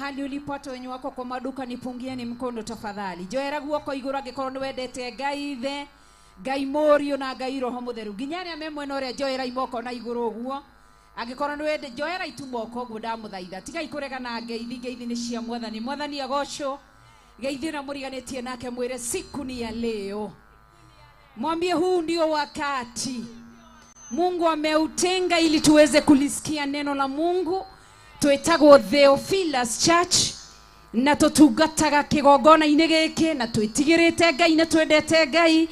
Mahali ulipo, hata wenye wako kwa maduka, nipungieni mkono tafadhali. Njoera guoko igũrũ angĩkorwo nĩ wendete Ngai Ithe, Ngai Mũriũ na Ngai Roho Mũtheru. Nginya arĩa me mwena ũrĩa, njoera moko na igũrũ ũguo. Angĩkorwo nĩ wende, njoera itu moko ũguo, ndamũthaitha. Tigai kũregana ngeithi, ngeithi nĩ cia Mwathani. Mwathani agocwo. Geithio na mũriganĩtie nake, mwĩre siku ni ya leo. Mwambie huu ndio wakati Mungu ameutenga ili tuweze kulisikia neno la Mungu. Twĩtagwo Theophilus Church na tũtungataga kĩgongona-inĩ gĩkĩ na twĩtigĩrĩte Ngai na twendete Ngai.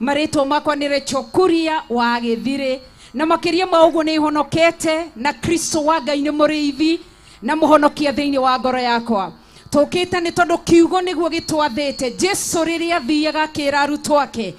Marĩtwa makwa nĩ Rachel Kuria wa Gĩthirĩ, na makĩria ma ũguo nĩ honokete na Kristo wa Ngai nĩ mũrĩithi na mũhonokia thĩinĩ wa ngoro yakwa. Tũkĩte nĩ tondũ kiugo nĩguo gĩtwathĩte. Jesu rĩrĩa athiaga akĩra arutwo ake,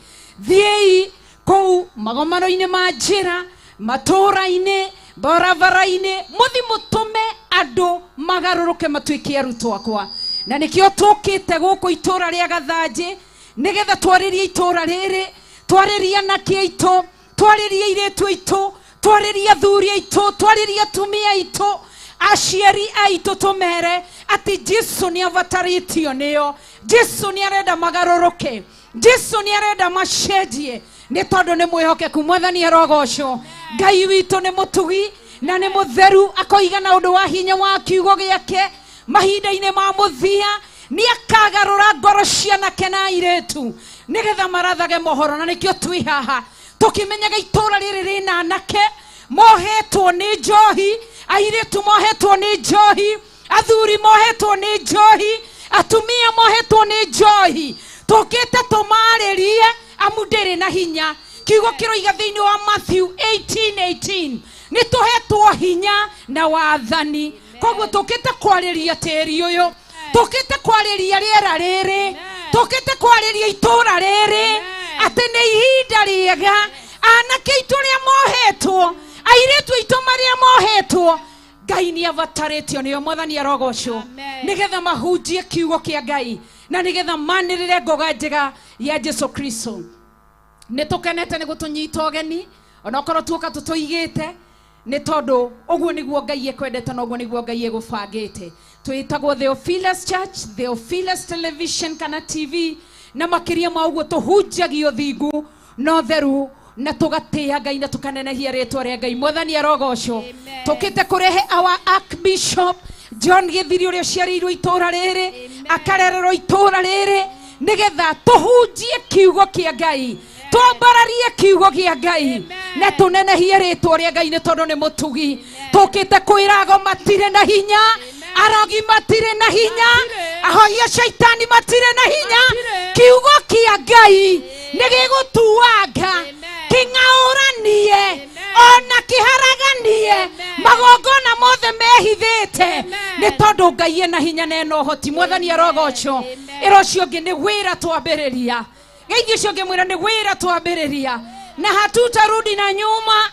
thiĩi kũu magomano-inĩ ma njĩra, matũũra-inĩ, barabara-inĩ, mũthi mũtũme andũ magarũrũke matuĩke arutwo akwa. Na nĩkĩo tũkĩte gũkũ itũũra rĩa Gathanjĩ, nĩgetha twarĩrie itũũra rĩrĩ, twarĩrie anake aitũ, twarĩrie airĩtu aitũ, twarĩrie athuri aitũ, twarĩrie atumia aitũ, aciari aitũ, tũmere atĩ Jesu nĩ abatarĩtio nĩo. Jesu nĩ arenda magarũrũke, Jesu nĩ arenda macenjie, nĩ tondũ nĩ mwĩhokeku. Mwathani arogocwo. Ngai witũ nĩ mũtugi na nĩ mũtheru, akoiga na ũndũ wa hinya wa kiugo gĩake, mahinda-inĩ ma mũthia nĩ akagarũra ngoro cia anake na airĩtu nĩgetha marathage mohoro. Na nĩkĩo twĩ haha tũkĩmenyaga itũũra rĩrĩ rĩna anake mohetwo nĩ njohi, airĩtu mohetwo nĩ njohi, athuri mohetwo nĩ njohi, atumia mohetwo nĩ njohi. Tũkĩte tũmarĩrie amu ndĩrĩ na hinya. Kiugo kĩroiga thĩinĩ wa Matthew 18:18 nĩ tũhetwo hinya na wathani. Koguo tũkĩte kwarĩria tĩri ũyũ, tũkĩte kwarĩria rĩera rĩrĩ, tũkĩte kwarĩria itũũra rĩrĩ atĩ nĩ ihinda rĩega anake aitũ arĩa mohetwo, airĩtu aitũ marĩa mohetwo, Ngai nĩ abatarĩtio nĩo. Mwathani arogocwo. Nĩgetha mahunjie kiugo kĩa Ngai na nĩgetha manĩrĩre ngoga njega ya Jesu Kristo. Nĩ tũkenete nĩ gũtũnyita ũgeni, onokorwo tuoka tũtũigĩte, nĩ tondũ ũguo nĩguo Ngai ekwendete na ũguo nĩguo Ngai egũbangĩte. Twĩtagwo Theophilus Church, Theophilus Television kana TV, na makĩria ma ũguo tũhunjagia ũthingu na ũtheru na tũgatĩĩa Ngai na tũkanenehia rĩtwa rĩa Ngai. Mwathani arogocwo. Tũkĩte kũrehe our Archbishop John Gĩthiri, ũrĩa ũciarĩirwo itũũra rĩrĩ, akarererwo itũũra rĩrĩ, nĩgetha tũhunjie kiugo kĩa Ngai, twambararie kiugo kĩa Ngai na tũnenehie rĩtwa rĩa Ngai, nĩ tondũ nĩ mũtugi. Tũkĩte kwĩra ago matirĩ na hinya, arogi matirĩ na hinya, ahoi a shaitani matirĩ na hinya. Kiugo kĩa Ngai nĩ gĩgũtuanga, kĩng'aũranie ona kĩharaganie magongona mothe mehithĩte, nĩ tondũ Ngai ena hinya na ena ũhoti. Mwathani arogocwo. Ĩra ũcio ũngĩ nĩ wĩra twambĩrĩria. Geithio ũcio ũngĩ, mwĩra nĩ wĩra twambĩrĩria na hatutarudi na nyuma,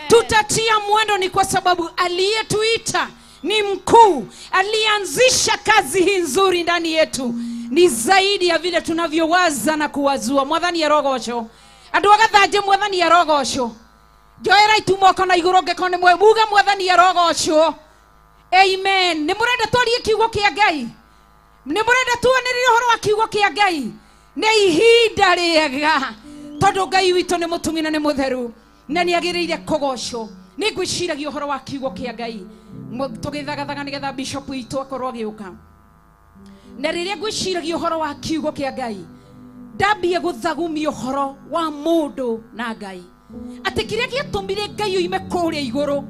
tutatia mwendo, ni kwa sababu aliyetuita ni mkuu, alianzisha kazi hii nzuri ndani yetu ni zaidi ya vile tunavyowaza na kuwazua. Mwathani arogocwo. Andũ a Gathanjĩ, Mwathani arogocwo. Njoera itu moko na igũrũ ngĩkorwo nĩ mwe muge Mwathani arogocwo. Amen. Nĩ mũrenda twarie kiugo kĩa Ngai? Nĩ mũrenda tuonĩrĩre ũhoro wa kiugo kĩa Ngai? Nĩ ihinda rĩega, tondũ Ngai witũ nĩ mũtumi na nĩ mũtheru na nĩ agĩrĩire kũgocwo. Nĩ ngwĩciragia ũhoro wa kiugo kĩa Ngai tũgĩthagathaga nĩgetha bishop witũ akorwo agĩũka. Na rĩrĩa ngwĩciragia ũhoro wa kiugo kĩa Ngai, ndambie gũthagumia ũhoro wa mũndũ na Ngai, atĩ kĩrĩa gĩatũmire Ngai oime kũrĩa igũrũ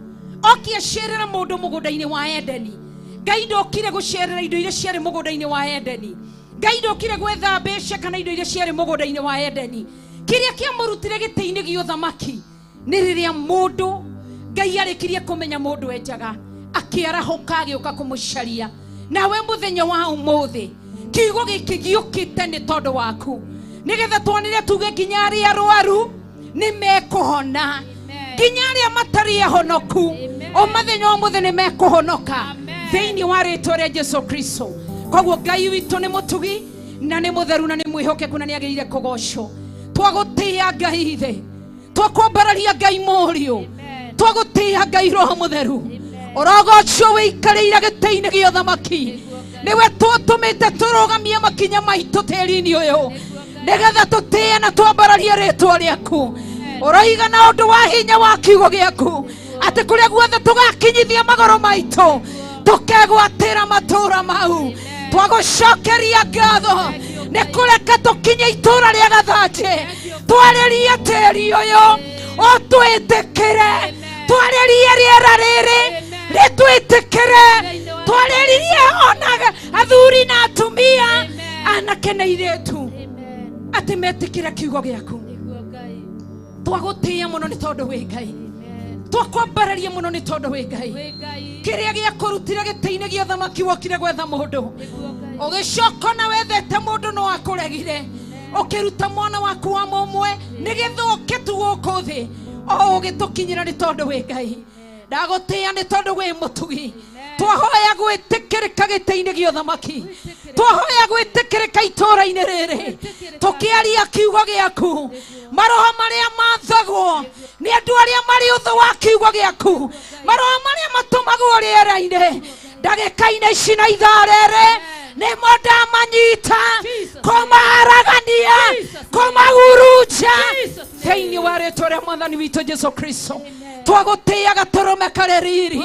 oke acerera mũndũ mũgũnda-inĩ wa Edeni. Ngai ndokire gũcerera indo iria ciarĩ mũgũnda-inĩ wa Edeni. Ngai ndokire gwetha mbeca kana indo iria ciarĩ mũgũnda-inĩ wa Edeni. Kĩrĩa kĩamũrutire gĩtĩ-inĩ gĩa ũthamaki nĩ rĩrĩa mũndũ Ngai arĩkirie kũmenya mũndũ enjaga, akĩarahũka agĩũka kũmũcaria. Nawe mũthenya wa ũmũthĩ kiugo gĩkĩ gĩũkĩte nĩ tondũ waku, nĩgetha twanĩre tuge nginya arĩa arwaru nĩ mekũhona, nginya arĩa matarĩ ahonoku o mũthenya wa ũmũthĩ nĩ mekũhonoka thĩinĩ wa rĩtwa rĩa Jesu Kristo. Koguo Ngai witũ nĩ mũtugi na nĩ mũtheru na nĩ mwĩhokeku na nĩ agĩrĩire kũgocwo. Twagũtĩĩa Ngai Ithe, twakwambararia Ngai Mũriũ, twagũtĩĩa Ngai Roho Mũtheru. Ũrogocwo wĩikarĩire gĩtĩ-inĩ gĩa ũthamaki. Nĩwe tũtũmĩte tũrũgamie makinya maitũ tĩri-inĩ ũyũ, nĩgetha tũtĩe na twambararie rĩtwa rĩaku. Ũroiga na ũndũ wa hinya wa kiugo gĩaku atĩ kũrĩa guothe tũgakinyithia magũrũ maitũ tũkegwatĩra matũũra mau. Twagũcokeria ngatho nĩ kũreka tũkinye itũũra rĩa Gathanjĩ, twarĩrie tĩri ũyũ ũtwĩtĩkĩre, twarĩrie rĩera rĩrĩ rĩtwĩtĩkĩre, twarĩrie ona athuri na atumia, anake na airĩtu, atĩ metĩkĩre kiugo gĩaku. Twagũtĩĩa mũno nĩ tondũ wĩ Ngai, twakwambararia mũno nĩ tondũ wĩ Ngai. Kĩrĩa gĩakũrutire gĩtĩ-inĩ gĩa thamaki wokire gwetha mũndũ, ũgĩcoka na wethete mũndũ no akũregire, ũkĩruta mwana waku wa mũmwe nĩgetha ũke tu gũkũ thĩ o ũgĩtũkinyĩra nĩ tondũ wĩ Ngai. Ndagũtĩĩa nĩ tondũ wĩ mũtugi. Twahoya gwĩtĩkĩrĩka gĩtĩ-inĩ gĩa ũthamaki, twahoya gwĩtĩkĩrĩka itũũra-inĩ rĩrĩ tũkĩaria kiugo gĩaku. Maroho marĩa mathagwo nĩ andũ arĩa marĩ ũthũ wa kiugo gĩaku, maroho marĩa matũmagwo rĩera-inĩ ndagĩka-inĩ ici na ithaa rĩrĩ nĩmo ndamanyita kũmaharagania, kũmahurunja thĩinĩ wa rĩtwa rĩa Mwathani witũ Jesu Kristo. Twagũtĩĩa gatũrũme karĩ riri,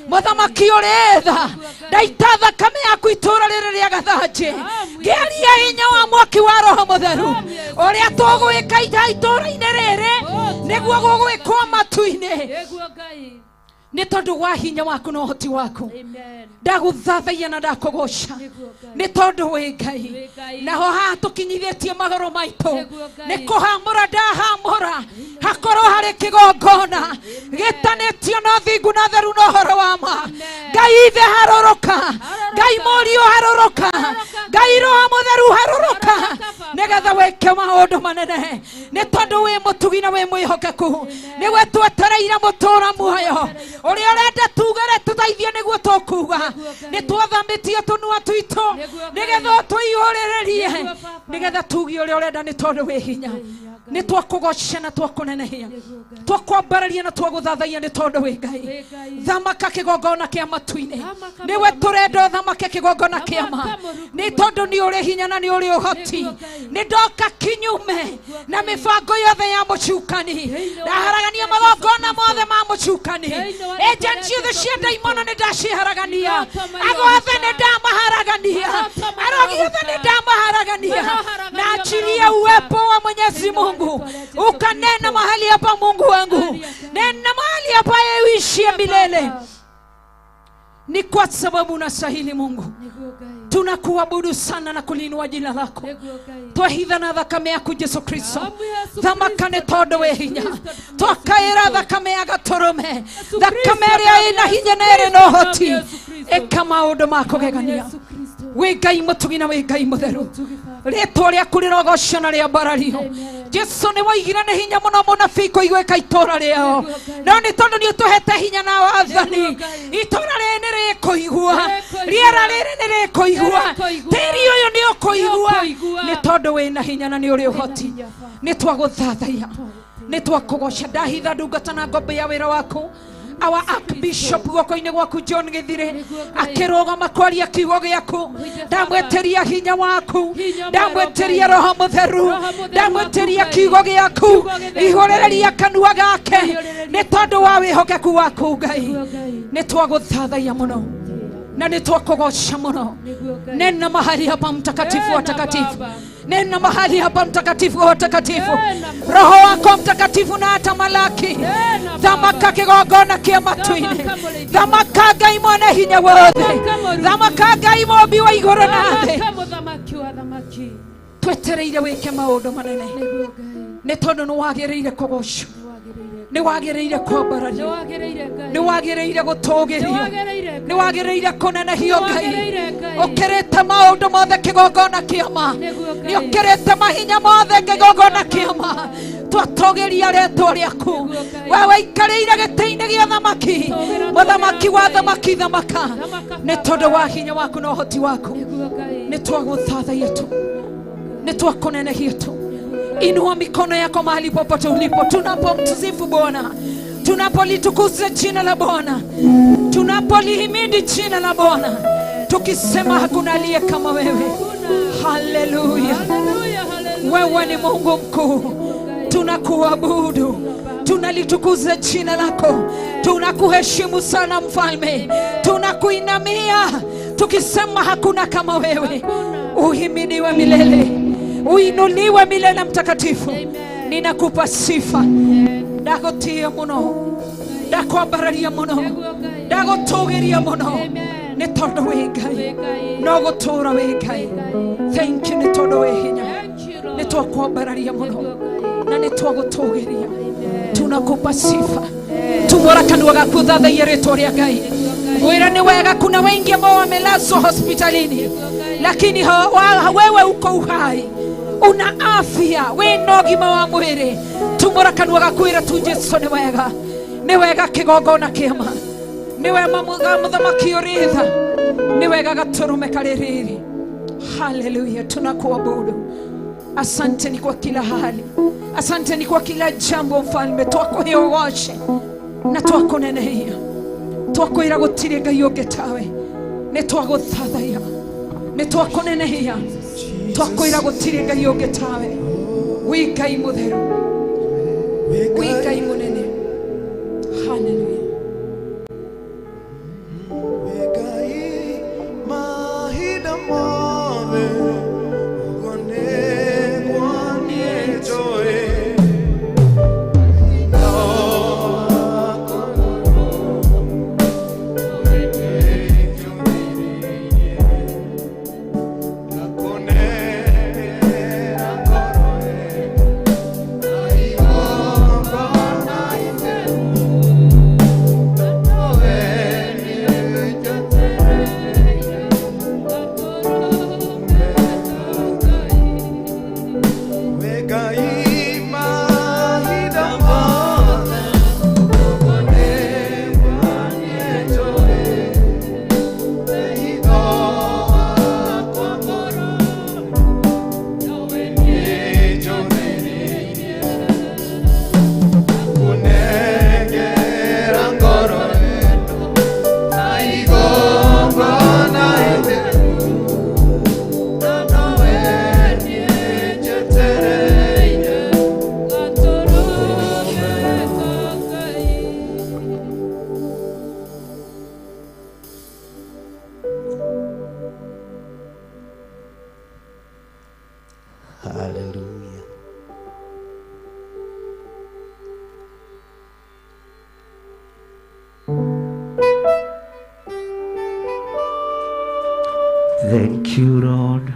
mũthamaki ũrĩ tha, ndaita thakame yaku itũũra rĩrĩ rĩa Gathanjĩ, ngĩaria hinya wa mwaki wa Roho Mũtheru. Ũrĩa tũgwĩka itũũra-inĩ rĩrĩ nĩguo gũgwĩkwo matu-inĩ, nĩ tondũ wa hinya waku na ũhoti waku. Ndagũthathaia na ndakũgoca nĩ tondũ wĩ Ngai. Naho haha tũkinyithĩtie magũrũ maitũ nĩ kũhamũra, ndahamũra hakorwo harĩ kĩgongona gĩtanĩtio na thingu na theru na ũhoro wa ma. Ngai Ithe harũrũka, Ngai Mũriũ harũrũka, Ngai Roho Mũtheru harũrũka, nĩgetha wĩke maũndũ manene, nĩ tondũ wĩ mũtugi na wĩ mwĩhokeku. Nĩwe twetereire mũtũũra muoyo ũrĩa ũrenda tugere, tũteithie nĩguo tũkuga. Nĩ twathamĩtie tũnua twitũ nĩgetha ũtũihũrĩrĩrie, nĩgetha tuge ũrĩa ũrenda, nĩ tondũ wĩ hinya. Nĩ twakũgoca na twakũnenehia, twakwambararia na twagũthathaia nĩ tondũ wĩ Ngai. Thamaka kĩgongona kĩa matu-inĩ, nĩwe tũrenda ũthamake kĩgongona kĩa ma, nĩ tondũ nĩ ũrĩ hinya na nĩ ũrĩ ũhoti. Nĩ ndoka kinyume na mĩbango yothe ya mũcukani, ndaharagania magongona mothe ma mũcukani. Agent ciothe cia ndaimono nĩ ndaciharagania, agothe nĩ ndamaharagania, arogi othe nĩ ndamaharagania. Na achilia uwepo wa Mwenyezi Mungu ukanena mahali hapa. Mungu wangu, nena mahali hapa uishie milele, ni kwa sababu unastahili. Mungu, tunakuabudu sana na kuliinua jina lako. Twahitha na thakame yaku Jesu Kristo, thamaka nĩ tondũ wĩ hinya. Twakaĩra thakame ya gatũrũme, thakame ĩrĩa ĩna hinya na ĩrĩ na ũhoti. Ĩka maũndũ ma kũgegania. Wĩ Ngai mũtugi na wĩ Ngai mũtheru, rĩtwa rĩaku rĩrogocio na rĩambarario. Jesu nĩ woigire nĩ hinya mũno mũnabii kũiguĩka itũũra rĩao, no nĩ tondũ nĩ ũtũhete hinya na wathani, itũũra rĩrĩ nĩ rĩkũigua, rĩera rĩrĩ nĩ rĩkũigua, tĩri ũyũ nĩ ũkũigua, nĩ tondũ wĩna hinya na nĩ ũrĩ ũhoti. Nĩ twagũthathaia, nĩ twakũgoca. Ndahitha ndungata na ngombo ya wĩra waku, our Archbishop, guoko-inĩ gwaku, John Gĩthirĩ, akĩrũgama kwaria kiugo gĩaku. Ndamwĩtĩria hinya waku, ndamwĩtĩria Roho Mũtheru, ndamwĩtĩria kiugo gĩaku. Ihũrĩrĩria kanua gake nĩ tondũ wa wĩhokeku waku. Ngai, nĩ twagũthathaia mũno na nĩ twakũgoca mũno. Nena mahali hapa, Mtakatifu wa takatifu. Nena mahali hapa, Mtakatifu wa watakatifu. Roho wako Mtakatifu na atamalaki. Thamaka kĩgongona kĩa matu-inĩ, thamaka Ngai mwene hinya wothe, thamaka Ngai mũmbi wa igũrũ na thĩ. Twetereire wĩke maũndũ manene, nĩ tondũ nĩ wagĩrĩire kũgocwo, nĩ wagĩrĩire kwambarario, nĩ wagĩrĩire gũtũgĩrio, nĩ wagĩrĩire kũnenehio. Ngai, ũkĩrĩte maũndũ mothe, kĩgongona kĩa ma, nĩ ũkĩrĩte mahinya mothe, kĩgongona kĩa ma. Twatũgĩria rĩtwa rĩaku, we waikarĩire gĩtĩ-inĩ gĩa thamaki, mũthamaki wa thamaki. Thamaka nĩ tondũ wa hinya waku na ũhoti waku. Nĩ twagũthathaia tu, nĩ twakũnenehia tu. Inua mikono yako mahali popote ulipo, tunapomsifu Bwana, tunapolitukuza jina la Bwana, tunapolihimidi jina la Bwana. Tukisema hakuna aliye kama wewe. Haleluya. Wewe ni Mungu mkuu, tunakuabudu, tunalitukuza jina lako, tunakuheshimu sana Mfalme, tunakuinamia tukisema hakuna kama wewe. Uhimidiwe milele, uinuliwe milele Mtakatifu. Ninakupa sifa, ndagotia muno, ndakwambararia muno, ndagutugiria muno, ni tondu wi Ngai, no gutura wi Ngai. Thank you ni tondu wi hinya, ni twakwambararia muno na ni twagutugiria, tunakupa sifa. Tumora kanua gaku thathaia ritwa ria Ngai. Wira ni wega, kuna wengi ambao wamelazwa hospitalini, lakini wewe uko uhai, una afya, wina ũgima wa mwĩrĩ. Tumũra kanua gaku wĩra tu Jesu nĩ wega, nĩ wega kĩgongona kĩama, nĩ wega mũthamaki ũrĩ tha, nĩ wega gatũrũme karĩ riri. Haleluya, tunakuabudu. Asante ni kwa kila hali, asante ni kwa kila jambo Mfalme. Twakuhe ũgoce na twakunenehia, twakwĩra gũtirĩ Ngai ũngĩ tawe. Nĩ twagũthathaiya, nĩ twakunenehia, twakwĩra gũtirĩ Ngai ũngĩ tawe. Wĩ Ngai mũtheru, wĩ Ngai mũnene. Haleluya. Hallelujah. Thank you, Lord.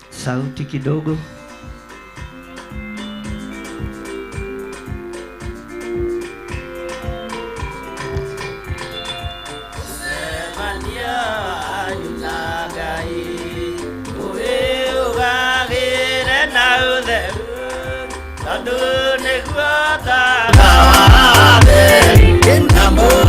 Sauti kidogo. Mama,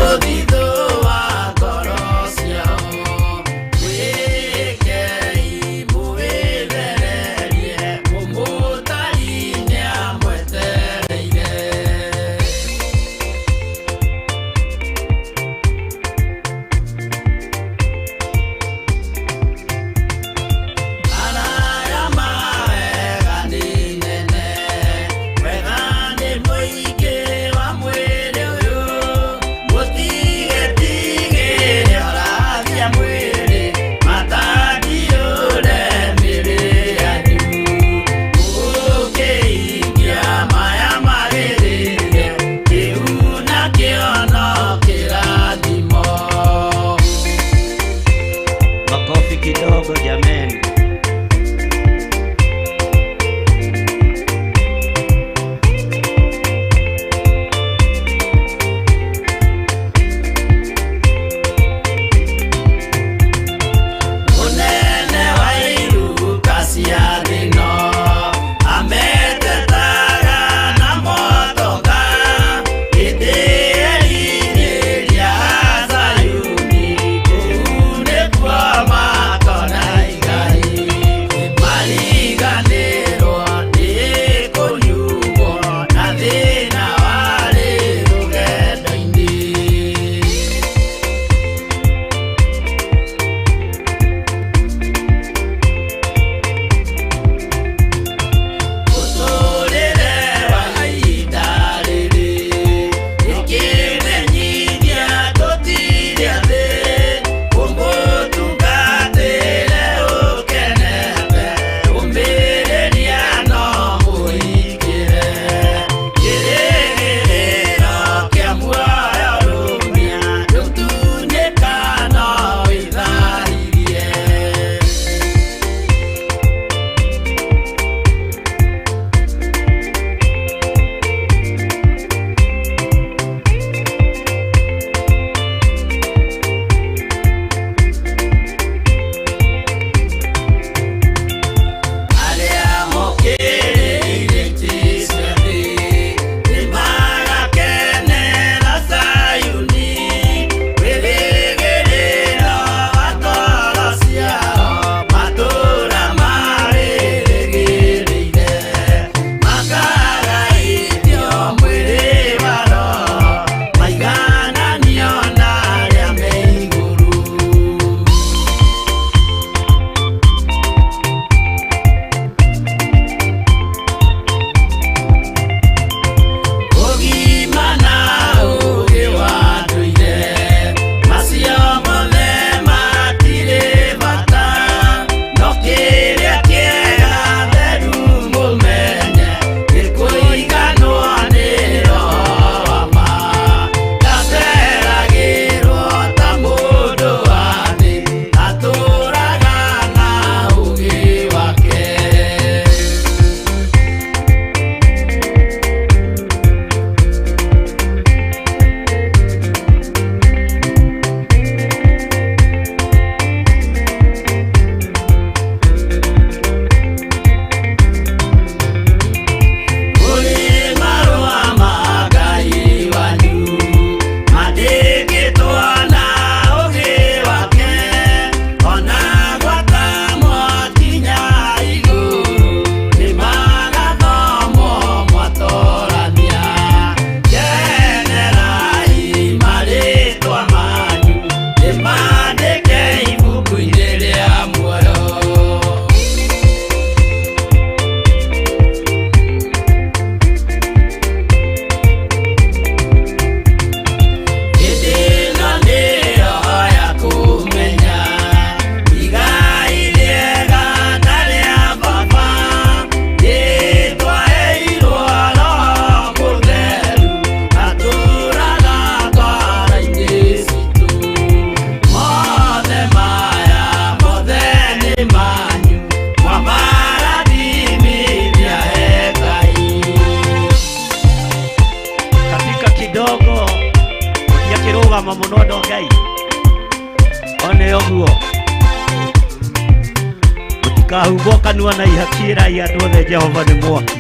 Mũtikahumbwo kanua na ihaki, ĩrai andũ othe Jehova nĩ mwaki.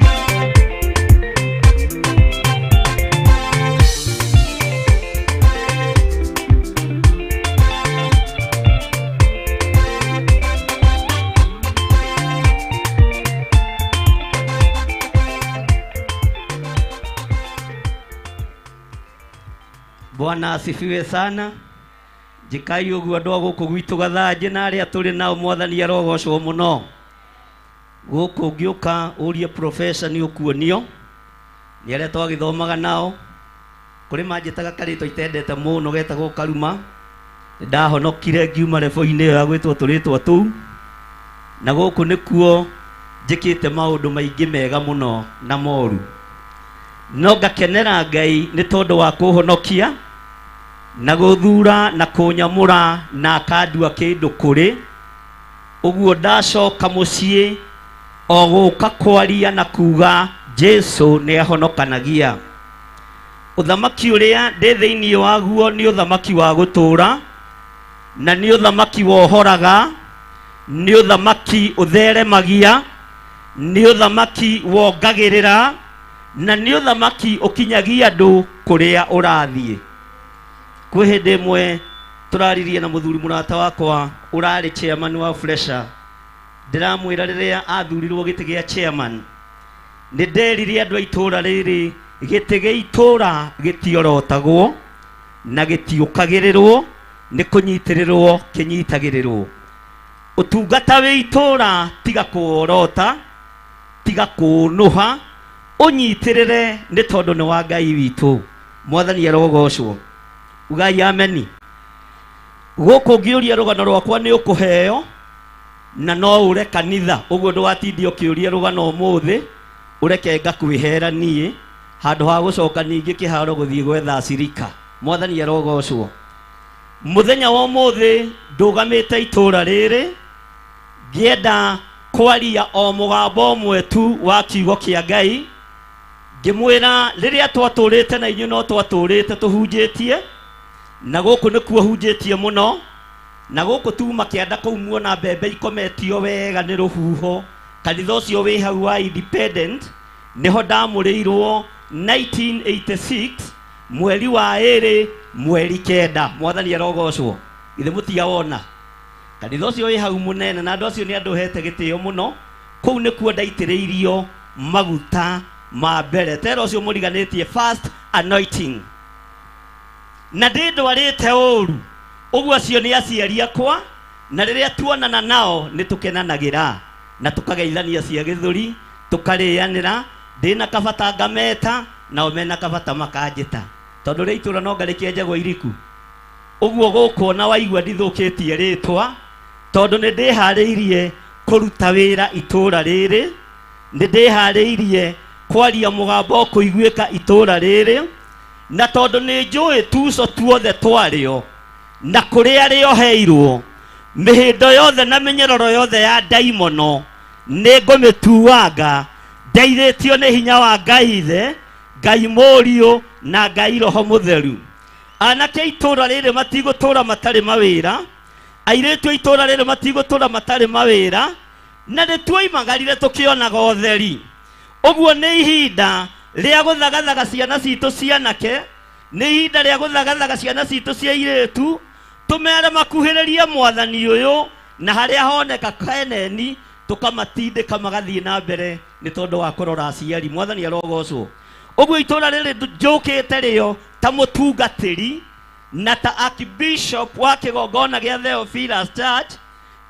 Bwana asifiwe sana. Njĩkai ũguo andũ a gũkũ gwitũ Gathanjĩ na arĩa tũrĩ nao, mwathani arogocwo mũno. Gũkũ ũngĩũka ũrie professor nĩ ũkuonio nĩ arĩa twagĩthomaga nao. Kũrĩ manjĩtaga karĩtwa itendete mũno getagwo Karuma. Nĩ ndahonokire ngiuma rebo-inĩ ĩyo ya gwĩtwo tũrĩtwa tũu, na gũkũ nĩkuo njĩkĩte maũndũ maingĩ mega mũno na moru, no ngakenera Ngai nĩ tondũ wa kũhonokia na gũthura na kũnyamũra na akandua kĩndũ kũrĩ ũguo. Ndacoka mũciĩ o gũka kwaria na kuga Jesu nĩ ahonokanagia. Ũthamaki ũrĩa ndĩ thĩinĩ waguo nĩ ũthamaki wa gũtũũra, na nĩ ũthamaki wohoraga, nĩ ũthamaki ũtheremagia, nĩ ũthamaki wongagĩrĩra, na nĩ ũthamaki ũkinyagia andũ kũrĩa ũrathiĩ. Kwĩ hĩndĩ ĩmwe tũraririe na mũthuri mũrata wakwa ũrarĩ chairman wa Fresha. Ndĩramwĩra rĩrĩa athurirwo gĩtĩ gĩa chairman, nĩ nderire andũ a itũũra rĩrĩ, gĩtĩ gĩa itũũra gĩtiorotagwo na gĩtiũkagĩrĩrwo, nĩ kũnyitĩrĩrwo kĩnyitagĩrĩrwo. Ũtungata wĩ itũũra, tiga kũworota, tiga kũũnũha, ũnyitĩrĩre nĩ tondũ nĩ wa Ngai witũ. Mwathani arogocwo. Ugai ameni. Gũkũ ũngĩũria rũgano rwakwa nĩ ũkũheo, na no ũre kanitha ũguo ndũgatindie ũkĩũria rũgano ũmũthĩ, ũreke ngakwĩhera niĩ handũ ha gũcoka ningĩ kĩharo gũthiĩ gwetha cirika. Mwathani arogocwo. Mũthenya wa ũmũthĩ ndũgamĩte itũũra rĩrĩ ngĩenda kwaria o mũgambo ũmwe tu wa kiugo kĩa Ngai, ngĩmwĩra rĩrĩa twatũrĩte na inyuĩ no twatũrĩte tũhunjĩtie, na gũkũ nĩkuo hunjĩtie mũno, na gũkũ tuma kĩanda kũu muona mbembe ikometio wega nĩ rũhuho. Kanitha ũcio wĩ hau wa Independent nĩho ndamũrĩirwo 1986 mweri wa 2 mweri 9. Mwathani arogocwo. Githĩ mũtiawona kanitha ũcio wĩ hau mũnene, na andũ acio nĩ andũ hete gĩtĩo mũno. Kũu nĩkuo ndaitĩrĩirio maguta ma mbere tera ũcio mũriganĩtie, first anointing, na ndĩ ndwarĩte ũru ũguo. Acio nĩ aciari akwa, na rĩrĩa tuonana nao nĩ tũkenanagĩra na tũkageithania cia gĩthũri, tũkarĩanĩra. Ndĩna kabata ngameta, nao mena kabata makanjĩta, tondũ rĩa itũra no ngarĩkĩenjagwo iriku ũguo. Gũkũ ona waigua ndithũkĩtie rĩtwa, tondũ nĩ ndĩharĩirie kũruta wĩra itũra rĩrĩ, nĩ ndĩharĩirie kwaria mũgambo ũkũiguĩka itũra rĩrĩ, na tondũ nĩ njũĩ tuco tuothe twarĩo na kũrĩa rĩoheirwo mĩhĩndo yothe na mĩnyororo yothe ya ndaimono, nĩ ngũmĩtuanga ndeithĩtio nĩ hinya wa Ngai Ithe, Ngai Mũriũ na Ngai Roho Mũtheru. Anake a itũra rĩrĩ matigũtũra matarĩ mawĩra, airĩtu a itũra rĩrĩ matigũtũra matarĩ mawĩra, na nĩ tuoimagarire tũkĩonaga ũtheri. Ũguo nĩ ihinda rĩa gũthagathaga ciana citũ cianake, nĩ ihinda rĩa gũthagathaga ciana citũ cia irĩtu, tũmere makuhĩrĩrie mwathani ũyũ, na harĩa honeka keneni tũkamatindĩka magathiĩ na mbere nĩ tondũ wa kũrora aciari. Mwathani arogocwo. Ũguo itũra rĩrĩ njũkĩte rĩo ta mũtungatĩri na ta archbishop wa kĩgongona gĩa Theophilus Church,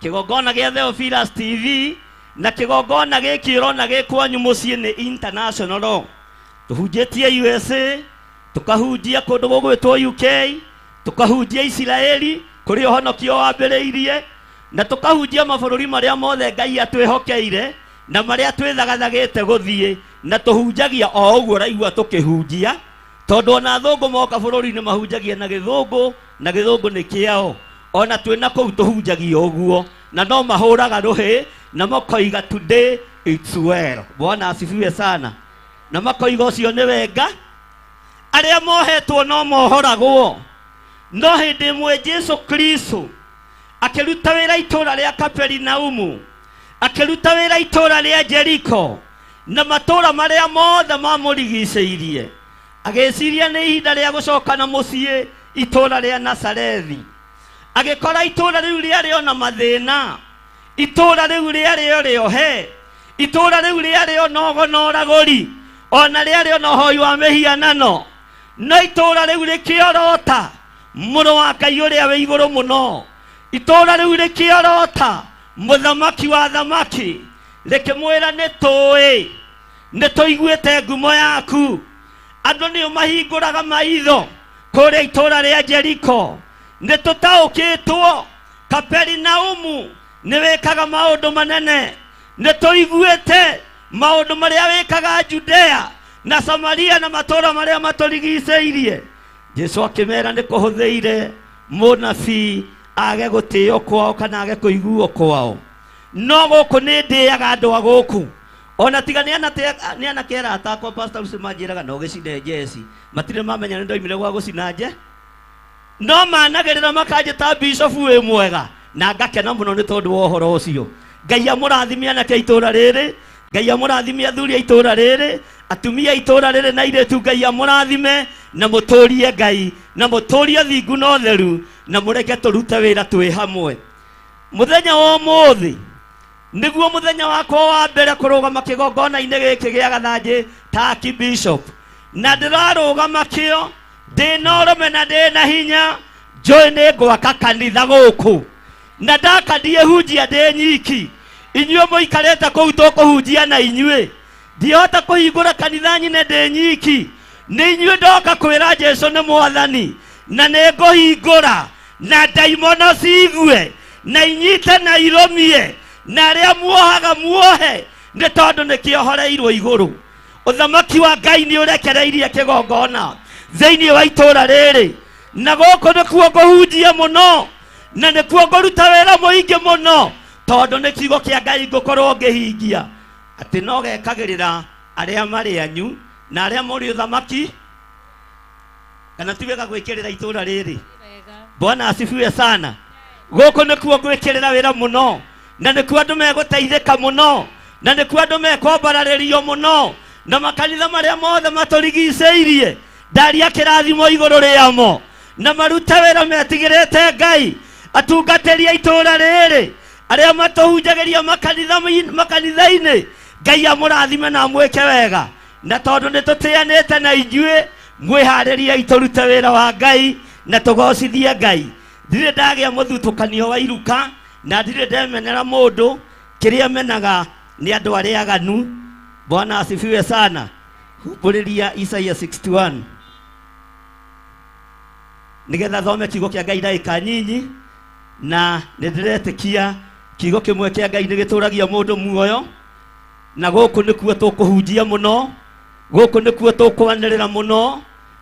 kĩgongona gĩa Theophilus TV, na kĩgongona gĩkĩ ũrona gĩ kwanyu mũciĩ nĩ international. Tũhunjĩtie USA, tũkahunjia kũndũ gũgwĩtwo UK, tũkahunjia Isiraeli kũrĩa ũhonokio wambĩrĩirie, na tũkahunjia mabũrũri marĩa mothe Ngai atwĩhokeire na marĩa twĩthagathagĩte gũthiĩ, na tũhunjagia o ũguo ũraigua tũkĩhunjia, tondũ ona athũngũ moka bũrũri-inĩ mahunjagia na gĩthũngũ, na gĩthũngũ nĩ kĩao. Ona twĩna kũu tũhunjagia ũguo, na no mahũraga rũhĩ na makoiga, "Today it's well." Bwana asifiwe sana. Na makoiga ũcio nĩ wenga, arĩa mohetwo no mohoragwo. No hĩndĩ ĩmwe Jesu Kristo akĩruta wĩra itũũra rĩa Kaperinaumu. Akĩruta wĩra itũũra rĩa Jeriko na matũũra marĩa mothe mamũrigicĩirie. Agĩciria nĩ ihinda rĩa gũcoka na mũciĩ itũũra rĩa Nazarethi. Agĩkora itũũra rĩu rĩarĩ o na mathĩna, itũũra rĩu rĩarĩ o rĩohe, itũũra rĩu rĩarĩ o na ũgo na ũragũri, ona rĩarĩ o na ũhoi wa mĩhianano. No itũũra rĩu rĩkĩorota mũrũ wa Ngai ũrĩa wĩ igũrũ mũno. Itũũra rĩu rĩkĩorota mũthamaki wa athamaki, rĩkĩmwĩra nĩ tũĩ, nĩ tũiguĩte ngumo yaku. Andũ nĩ ũmahingũraga maitho kũrĩa itũũra rĩa Jeriko. Nĩ tũtaũkĩtwo Kaperinaumu nĩ wĩkaga maũndũ manene. Nĩ tũiguĩte maũndũ marĩa wĩkaga Judea na Samaria na matũũra marĩa matũrigicĩirie. Jesu akĩmera nĩ kũhũthĩire mũnabii age gũtĩo kwao kana age kũiguo kwao. No gũkũ nĩ ndĩaga andũ a gũkũ. Ona tiga nĩ anake arata akwa Pastor Lucy manjĩraga no gĩcine njeci. Matirĩ mamenya nĩ ndoimire gwa gũcina nje. No managĩrĩra makanjĩta bishop wĩ mwega na ngakena mũno nĩ tondũ wa ũhoro ũcio. Ngai amũrathime anake a itũũra rĩrĩ, Ngai amũrathime athuri a itũũra rĩrĩ, atumia a itũũra rĩrĩ na airĩtu, Ngai amũrathime na mũtũrie Ngai na mũtũrie thingu na ũtheru na mũreke tũrute wĩra twĩ hamwe. Mũthenya wa ũmũthĩ nĩguo mũthenya wakwa wa mbere kũrũgama kĩgongona-inĩ gĩkĩ gĩa Gathanjĩ ta Archbishop, na ndĩrarũgama kĩo ndĩna ũrũme na ndĩna hinya. Njũĩ nĩ ngwaka kanitha gũkũ na ndaka ndiĩhunjia ndĩ nyiki. Inyuĩ mũikarĩte kũu tũkũhunjia na inyuĩ. Ndihota kũhingũra kanitha nyine ndĩ nyiki. Nĩ inyuĩ ndoka kwĩra Jesu nĩ mwathani na nĩ ngũhingũra na ndaimono ciigue na inyite na irũmie na arĩa muohaga muohe, nĩ tondũ nĩ kĩohoreirwo igũrũ. Ũthamaki wa Ngai nĩ ũrekereirie kĩgongona thĩinĩ wa itũũra rĩrĩ, na gũkũ nĩkuo ngũhunjia mũno na nĩkuo ngũruta wĩra mũingĩ mũno, tondũ nĩ kiugo kĩa Ngai ngũkorwo ngĩhingia atĩ no gekagĩrĩra arĩa marĩ anyu na arĩa mũrĩ ũthamaki. Kana ti wega gwĩkĩrĩra itũũra rĩrĩ? Bwana asifiwe sana. Gũkũ nĩkuo ngwĩkĩrĩra wĩra mũno na nĩkuo andũ megũteithĩka mũno na nĩkuo andũ mekwambararĩrio mũno, na makanitha marĩa mothe matũrigicĩirie ndaria kĩrathimo igũrũ rĩamo na marute wĩra metigĩrĩte Ngai. Atungatĩri a itũũra rĩrĩ arĩa matũhunjagĩria makanitha-inĩ, Ngai amũrathime na amwĩke wega. Na tondũ nĩ tũtĩanĩte na inyuĩ, mwĩharĩriei tũrute wĩra wa Ngai na tũgocithie Ngai. Ndirĩ ndagĩa mũthutũkanio wa iruka na ndirĩ ndemenera mũndũ. Kĩrĩa menaga nĩ andũ arĩa aganu. Bwana asifiwe sana. Humbũrĩria Isaia 61 nĩgetha thome kiugo kĩa Ngai ndagĩka nyinyi, na nĩ ndĩretĩkia kiugo kĩmwe kĩa Ngai nĩ gĩtũragia mũndũ muoyo, na gũkũ nĩkuo tũkũhunjia mũno, gũkũ nĩkuo tũkwanĩrĩra mũno,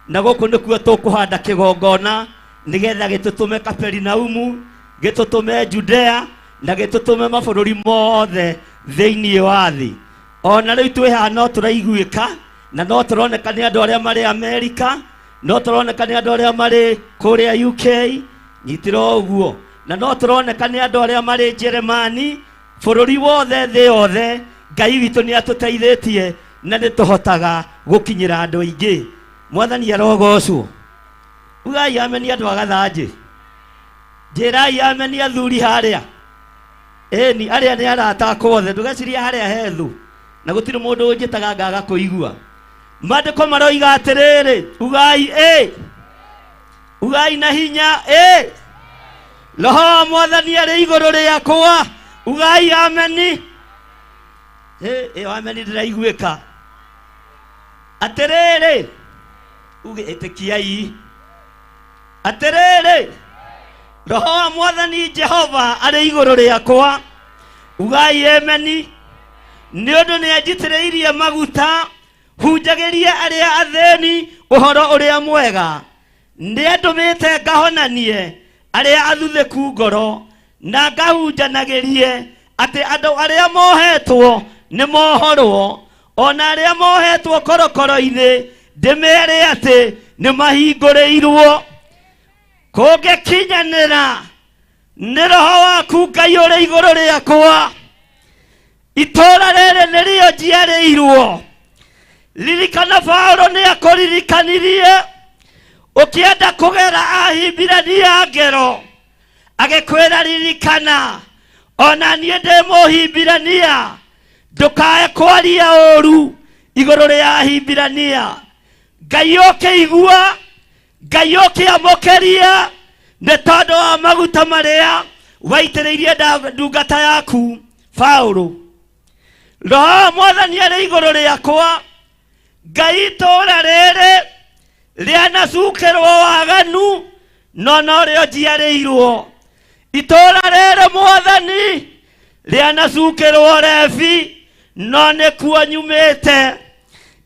na gũkũ nĩkuo tũkũhanda kĩgongona nĩgetha gĩtũtũme Kaperinaumu, gĩtũtũme Judea na gĩtũtũme mabũrũri mothe thĩinĩ wa thĩ. Ona rĩu twĩ haha no tũraiguĩka na no tũroneka nĩ andũ arĩa marĩ Amerika, no tũroneka nĩ andũ arĩa marĩ kũrĩa UK, nyitĩra ũguo, na no tũroneka nĩ andũ arĩa marĩ Jeremani, bũrũri wothe, thĩ yothe. Ngai witũ nĩ atũteithĩtie na nĩ tũhotaga gũkinyĩra andũ aingĩ. Mwathani arogocwo. Ugai ameni andũ a Gathanjĩ. Njĩrai ameni athuri harĩa. Ĩni, arĩa nĩ arata akwa othe, ndũgecirie harĩa he thũ, na gũtirĩ mũndũ ũnjĩtaga ngaga kũigua. Maandĩko maroiga atĩrĩrĩ, ugai ĩ, ugai na hinya ĩ, Roho wa Mwathani arĩ igũrũ rĩakwa, ugai ameni. Ĩ, ĩyo ameni ndĩraiguĩka. Atĩrĩrĩ, uge ĩtĩkiai. Atĩrĩrĩ, Roho wa Mwathani Jehova arĩ igũrũ rĩakwa, ugai ameni, nĩ ũndũ nĩ anjitĩrĩirie maguta hunjagĩrie arĩa athĩni ũhoro ũrĩa mwega, nĩ andũmĩte ngahonanie arĩa athuthĩku ngoro, na ngahunjanagĩrie atĩ andũ arĩa mohetwo nĩ mohorwo, ona arĩa mohetwo korokoro-inĩ ndĩmere atĩ nĩ mahingũrĩirwo. Kũngĩkinyanĩra nĩ Roho waku Ngai ũrĩ igũrũ rĩakwa. Itũũra rĩrĩ nĩrĩo njiarĩirwo. Ririkana Paulo nĩ akũririkanirie ũkĩenda kũgera Ahibirania ngero, agĩkwĩra ririkana ona niĩ ndĩ Mũhibirania, ndũkae kwaria ũru igũrũ rĩa Ahibirania. Ngai ũkĩigua, Ngai ũkĩamũkĩria nĩ tondũ wa maguta marĩa waitĩrĩirie ndungata yaku Paulo. Roho wa Mwathani arĩ igũrũ rĩakwa, Ngai itũũra rĩrĩ rĩanacukĩrwo waganu no norĩo njiarĩirwo. Itũũra rĩrĩ Mwathani rĩanacukĩrwo rebi no nĩkuo nyumĩte.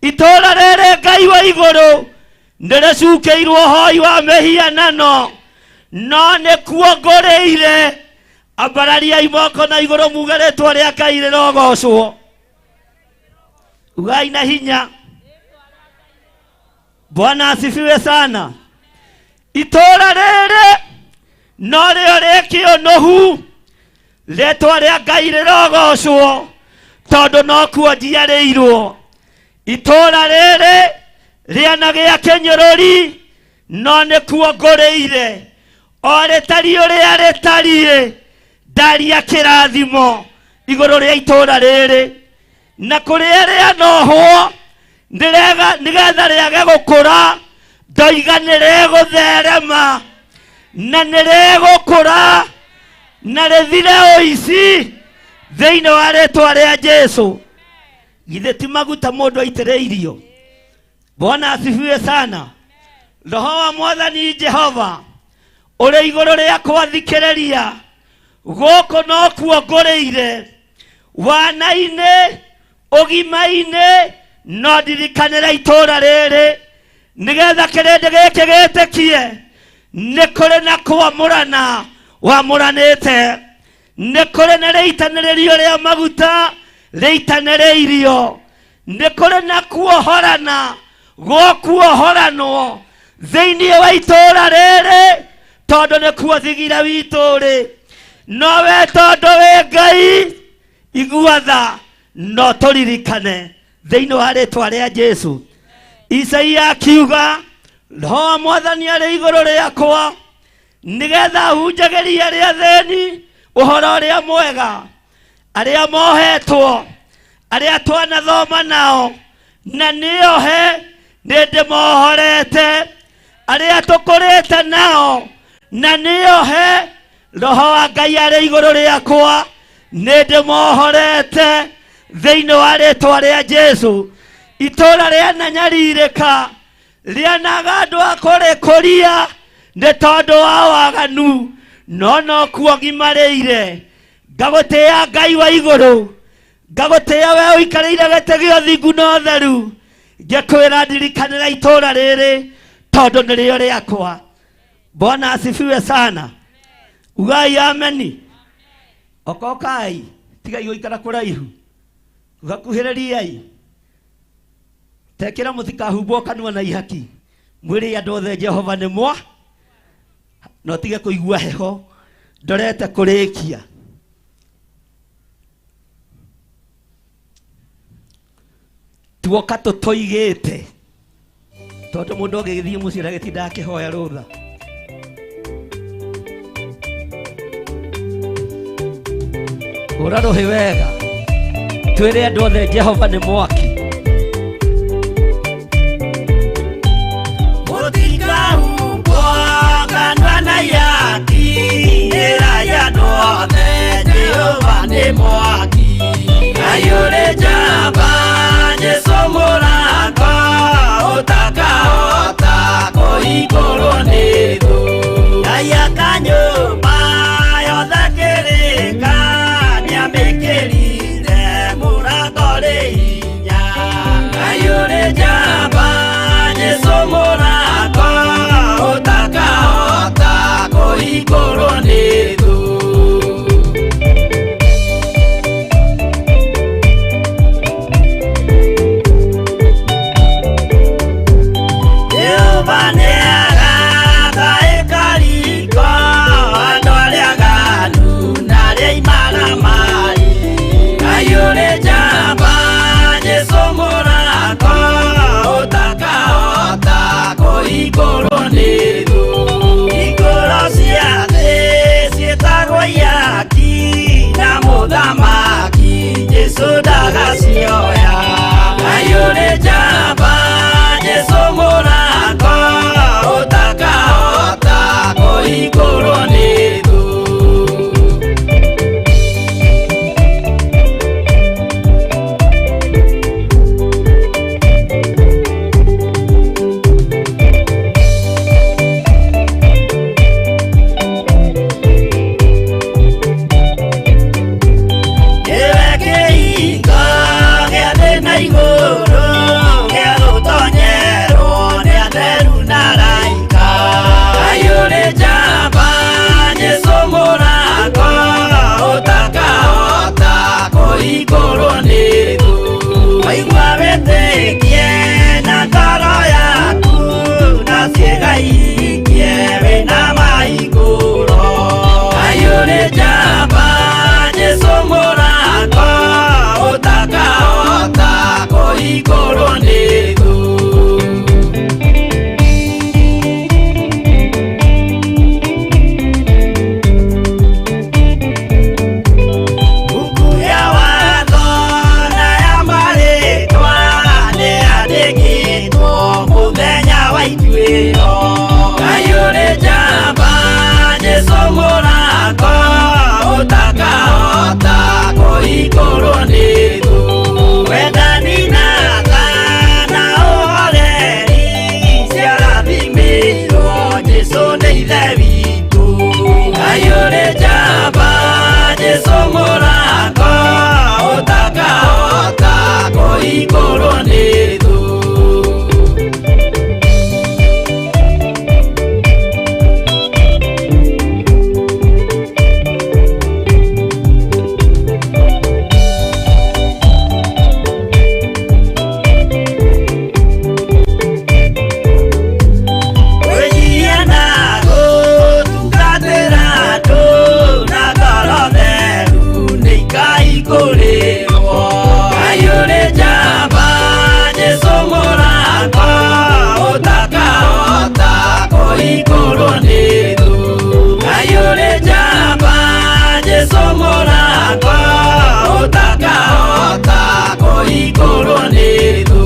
Itũũra rĩrĩ Ngai wa igũrũ nĩrĩcukĩirwo hoi wa mĩhianano no nĩkuo ngũrĩire. Ambarariai moko na igũrũ muge rĩtwa rĩa Ngai rĩrogocwo. Ugai na hinya. Bwana asifiwe sana. Itũũra rĩrĩ norĩo rĩkĩũnũhu, rĩtwa rĩa Ngai rĩrogocwo tondũ nokuo njiarĩirwo. Itũũra rĩrĩ rĩanagĩa kĩnyũrũri no nĩkuo ngũrĩire. O rĩtariĩ ũrĩa rĩtariĩ, ndaria kĩrathimo igũrũ rĩa itũũra rĩrĩ na kũrĩa rĩanohwo nĩgetha rĩage gũkũra, ndoiga nĩrĩgũtherema na nĩrĩgũkũra na rĩthire ũici thĩinĩ wa rĩtwa rĩa Jesu. Githĩ ti maguta mũndũ aitĩrĩirio? Bwana asifiwe sana. Roho wa Mwathani Jehova ũrĩ igũrũ rĩakwa, thikĩrĩria, gũkũ nokuo ngũrĩire, wana-inĩ ũgima-inĩ, no ndirikanĩre itũũra rĩrĩ nĩgetha kĩrĩndĩ gĩkĩ gĩtĩkie nĩ kũrĩ na kwamũrana wamũranĩte, nĩ kũrĩ na rĩitanĩrĩrio rĩa maguta rĩitanĩrĩirio, nĩ kũrĩ na kuohorana gũkuohoranwo thĩinĩ wa itũũra rĩrĩ tondũ nĩkuo thigira witũ ũrĩ. Nowe tondũ wĩ Ngai igua tha no tũririkane thĩinĩ wa rĩtwa rĩa Jesu. Isaia akiuga Roho wa Mwathani arĩ igũrũ rĩakwa nĩgetha hunjagĩrie arĩa athĩni ũhoro ũrĩa mwega, arĩa mohetwo, arĩa twanathoma nao na nĩohe nĩ ndĩmohorete, arĩa tũkũrĩte nao na nĩohe, Roho wa Ngai arĩ igũrũ rĩakwa nĩ ndĩmohorete thĩinĩ wa rĩtwa rĩa Jesu. Itũũra rĩa nanyarirĩka rĩanaga andũ a kũrĩkũria nĩ tondũ wa waganu, no nokuo gimarĩire. Ngagũtĩĩa Ngai wa igũrũ, ngagũtĩĩa we ũikarĩire gĩtĩ gĩa ũthingu na ũtheru, ngĩkwĩra ndirikanĩra itũũra rĩrĩ tondũ nĩrĩo rĩakwa. Bwana asifiwe sana. Ugai ameni. Okokai, tigai gũikara kũraihu, gakuhĩrĩriai. Tekĩra mũtikahumbwo kanua na ihaki, mwĩrĩ andũ othe Jehova nĩ mwa, na ũtige kũigua heho ndorete kũrĩkia. Tuoka tũtoigĩte tondũ mũndũ agĩgĩthiĩ mũciĩ ndagĩtinda akĩhoya rũtha. Hũra rũhĩ wega, twĩre andũ othe Jehova nĩ mwaki. Mũtikahumbwo kanua na ihaki, ĩrai andũ othe Jehova nĩ mwaki. Ngai ũrĩ njamba, Jesũ mũrango, ũtakahota kũhingũrwo nĩ thũ. Ngai aka nyũmba yothe kĩrĩka, nĩamĩkĩrire mũrango rĩ hinya. Ngai ũrĩ njamba, Jesũ mũrango, ũtakahota kũhingũrwo nĩ thũ. Ũtakahingũrwo nĩ thũ. Hingũro cia thĩ ciĩtagwo ihaki na mũthamaki Jesũ ndagacioya. Ngai ũrĩ njamba Jesũ mũrango ũtakahota kũhingũrwo nĩ thũ. Nĩwe kĩhingo gĩa thĩ na igũrũ gĩa gũtonyerwo nĩ atheru na araika. Ngai ũrĩ njamba Jesũ mũrango ũtakahota kũhingũrwo nĩ thũ. Waigua wĩtĩkie na ngoro yaku na ciĩga ihingie wĩna mahingũro. Ngai ũrĩ njamba Jesũ mũrango ũtakahota kũhingũrwo nĩ thũ. Buku ya watho na ya marĩtwa nĩyandĩkĩtwo mũthenya wa ituĩro. Ngai ũrĩ njamba Jesũ mũrango ũtakahota kũhingũrwo nĩ thũ. Wendani na tha na ũhoreri ciarathimĩirwo Jesũ nĩ Ithe witũ. Ngai ũrĩ njamba Jesũ mũrango ũtakahota kũhingũrwo nĩ thũ. Wĩnyihia na gũtungatĩra andũ na ngoro theru nĩikahingũrĩrwo. Ngai ũrĩ njamba Jesũ mũrango ũtakahota kũhingũrwo nĩ thũ. Ngai ũrĩ njamba Jesũ mũrango ũtakahota kũhingũrwo nĩ thũ.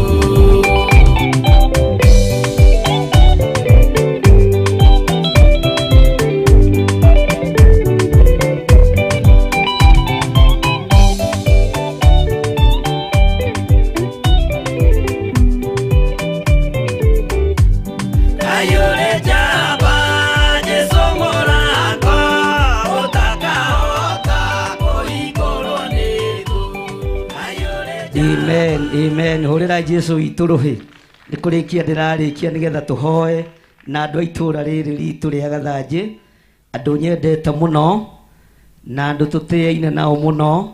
Ngai ũrĩ njamba Jesũ mũrango ũtakahota kũhingũrwo nĩ thũ. Ngai ũrĩ Amen, amen. Hũrĩra Jesu witũ rũhĩ. Nĩ kũrĩkia ndĩrarĩkia nĩgetha tũhoe na andũ a itũũra rĩrĩ ritũ rĩa Gathanjĩ, andũ nyendete mũno na andũ tũtĩaine nao mũno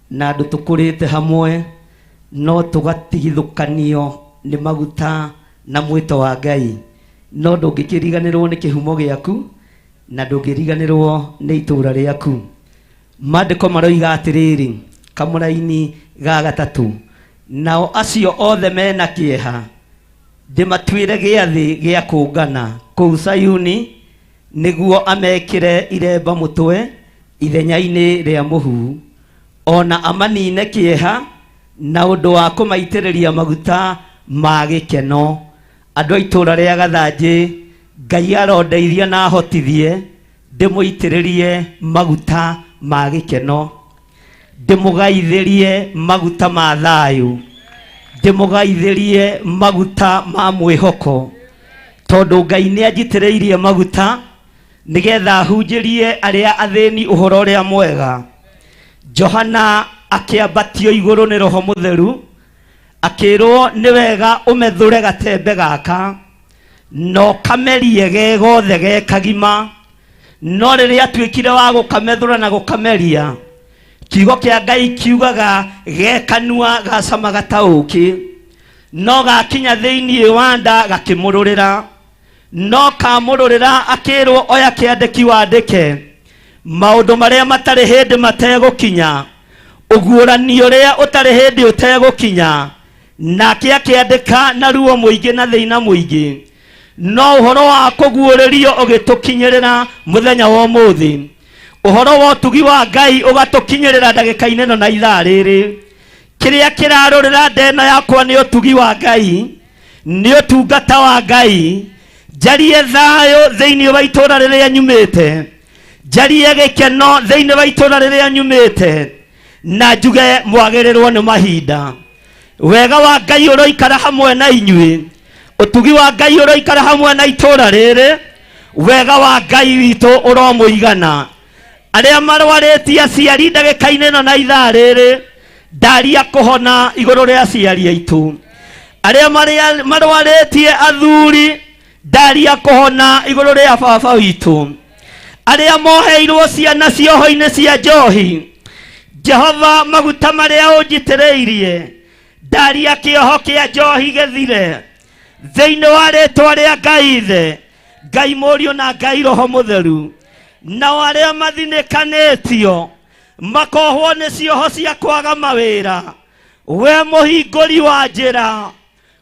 na andũ tũkũrĩte hamwe, no tũgatigithũkanio nĩ maguta na mwĩto wa Ngai. No ndũngĩkĩriganĩrwo nĩ kĩhumo gĩaku na ndũngĩriganĩrwo nĩ itũũra rĩaku. Maandĩko maroiga atĩrĩrĩ, kamũraini ga gatatũ, nao acio othe mena kĩeha ndĩmatuĩre gĩathĩ gĩa kũngana kũu Sayuni, nĩguo amekĩre iremba mũtwe ithenya-inĩ rĩa mũhu, ona amanine kĩeha na ũndũ wa kũmaitĩrĩria maguta ma gĩkeno. Andũ a itũũra rĩa Gathanjĩ, Ngai arondeithia na ahotithie ndĩmũitĩrĩrie maguta ma gĩkeno, ndĩmũgaithĩrie maguta ma thayũ, ndĩmũgaithĩrie maguta ma mwĩhoko, tondũ Ngai nĩ anjitĩrĩirie maguta nĩgetha hunjĩrie arĩa athĩni ũhoro ũrĩa mwega. Johana akĩambatio igũrũ nĩ Roho Mũtheru, akĩrwo nĩ wega ũmethũre gatembe gaka na ũkamerie ge gothe ge kagima. No rĩrĩa atuĩkire wa gũkamethũra na gũkameria, kiugo kĩa Ngai kiugaga ge kanua gacamaga ta ũkĩ, no gakinya thĩinĩ wa nda gakĩmũrũrĩra. No kamũrũrĩra akĩrwo oya kĩandĩki wandĩke maũndũ marĩa matarĩ hĩndĩ mategũkinya, ũguũranio ũrĩa ũtarĩ hĩndĩ ũtegũkinya. Nake akĩandĩka na ruo mũingĩ na thĩna mũingĩ. No ũhoro wa kũguũrĩrio ũgĩtũkinyĩrĩra mũthenya wa ũmũthĩ, ũhoro wa ũtugi wa Ngai ũgatũkinyĩrĩra ndagĩka-inĩ ĩno na ithaa rĩrĩ. Kĩrĩa kĩrarũrĩra nda ĩno yakwa nĩ ũtugi wa Ngai, nĩ ũtungata wa Ngai. Njarie thayũ thĩinĩ wa itũũra rĩrĩa nyumĩte, njarie gĩkeno thĩinĩ wa itũũra rĩrĩa nyumĩte, na njuge mwagĩrĩrwo nĩ mahinda. Wega wa Ngai ũroikara hamwe na inyuĩ, ũtugi wa Ngai ũroikara hamwe na itũũra rĩrĩ, wega wa Ngai witũ ũromũigana. Arĩa marwarĩtie aciari ndagĩka-inĩ ĩno na ithaa rĩrĩ, ndaria kũhona igũrũ rĩa aciari aitũ. Arĩa marwarĩtie athuri, ndaria kũhona igũrũ rĩa baba witũ. Arĩa moheirwo ciana cioho-inĩ cia njohi, Jehova maguta marĩa ũnjitĩrĩirie, ndaria kĩoho kĩa njohi gĩthire thĩinĩ wa rĩtwa rĩa Ngai Ithe, Ngai Mũriũ na Ngai Roho Mũtheru. Nao arĩa mathinĩkanĩtio makohwo nĩ cioho cia kwaga mawĩra, we mũhingũri wa njĩra,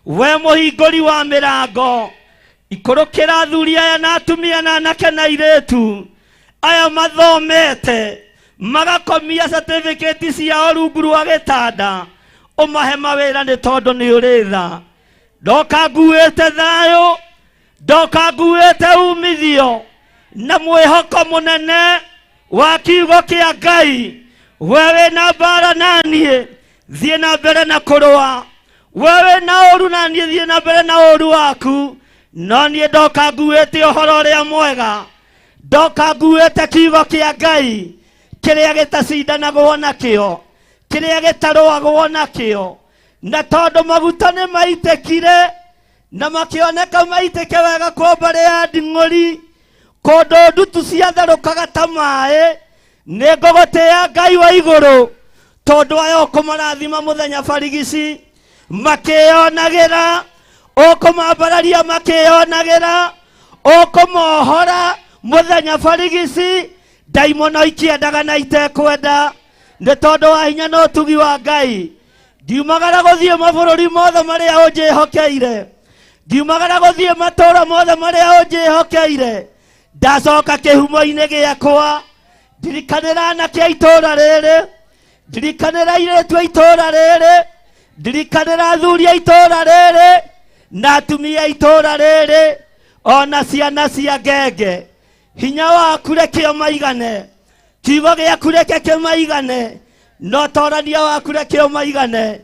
we mũhingũri wa mĩrango, ikũrũkĩra athuri aya na atumia na anake na airĩtu aya mathomete magakomia certificate ciao rungu rwa gĩtanda, ũmahe mawĩra nĩ tondũ nĩ ũrĩ tha. Ndoka nguĩte thayũ, ndoka nguĩte umithio na mwĩhoko mũnene wa kiugo kĩa Ngai. We wĩna mbara na niĩ, thiĩ na mbere na kũrũa. We wĩna ũru na niĩ, thiĩ na mbere na ũru waku. No niĩ ndoka nguĩte ũhoro ũrĩa mwega, ndoka nguĩte kiugo kĩa Ngai kĩrĩa gĩtacindanagwo nakĩo, kĩrĩa gĩtarũagwo nakĩo. Na tondũ maguta nĩ maitĩkire na makĩoneka maitĩke wega kwa mbarĩ ya nding'ũri, kũndũ ndutu ciatherũkaga ta maĩ, nĩ ngũgũtĩĩa Ngai wa igũrũ, tondũ aya ũkũmarathima mũthenya barigici makĩyonagĩra, ũkũmambararia makĩyonagĩra, ũkũmohora mũthenya barigici, ndaimono ikĩendaga na itekwenda, nĩ tondũ wa hinya na ũtugi wa Ngai. Ngiumagara gũthiĩ mabũrũri mothe marĩa ũnjĩhokeire, ngiumagara gũthiĩ matũũra mothe marĩa ũnjĩhokeire, ndacoka kĩhumo-inĩ gĩakwa, ndirikanĩra anake a itũũra rĩrĩ, ndirikanĩra airĩtu a itũũra rĩrĩ, ndirikanĩra athuri a itũũra rĩrĩ na atumia a itũũra rĩrĩ, ona ciana cia ngenge. Hinya waku reke ũmaigane, kiugo gĩaku reke kĩmaigane, na ũtorania waku reke ũmaigane.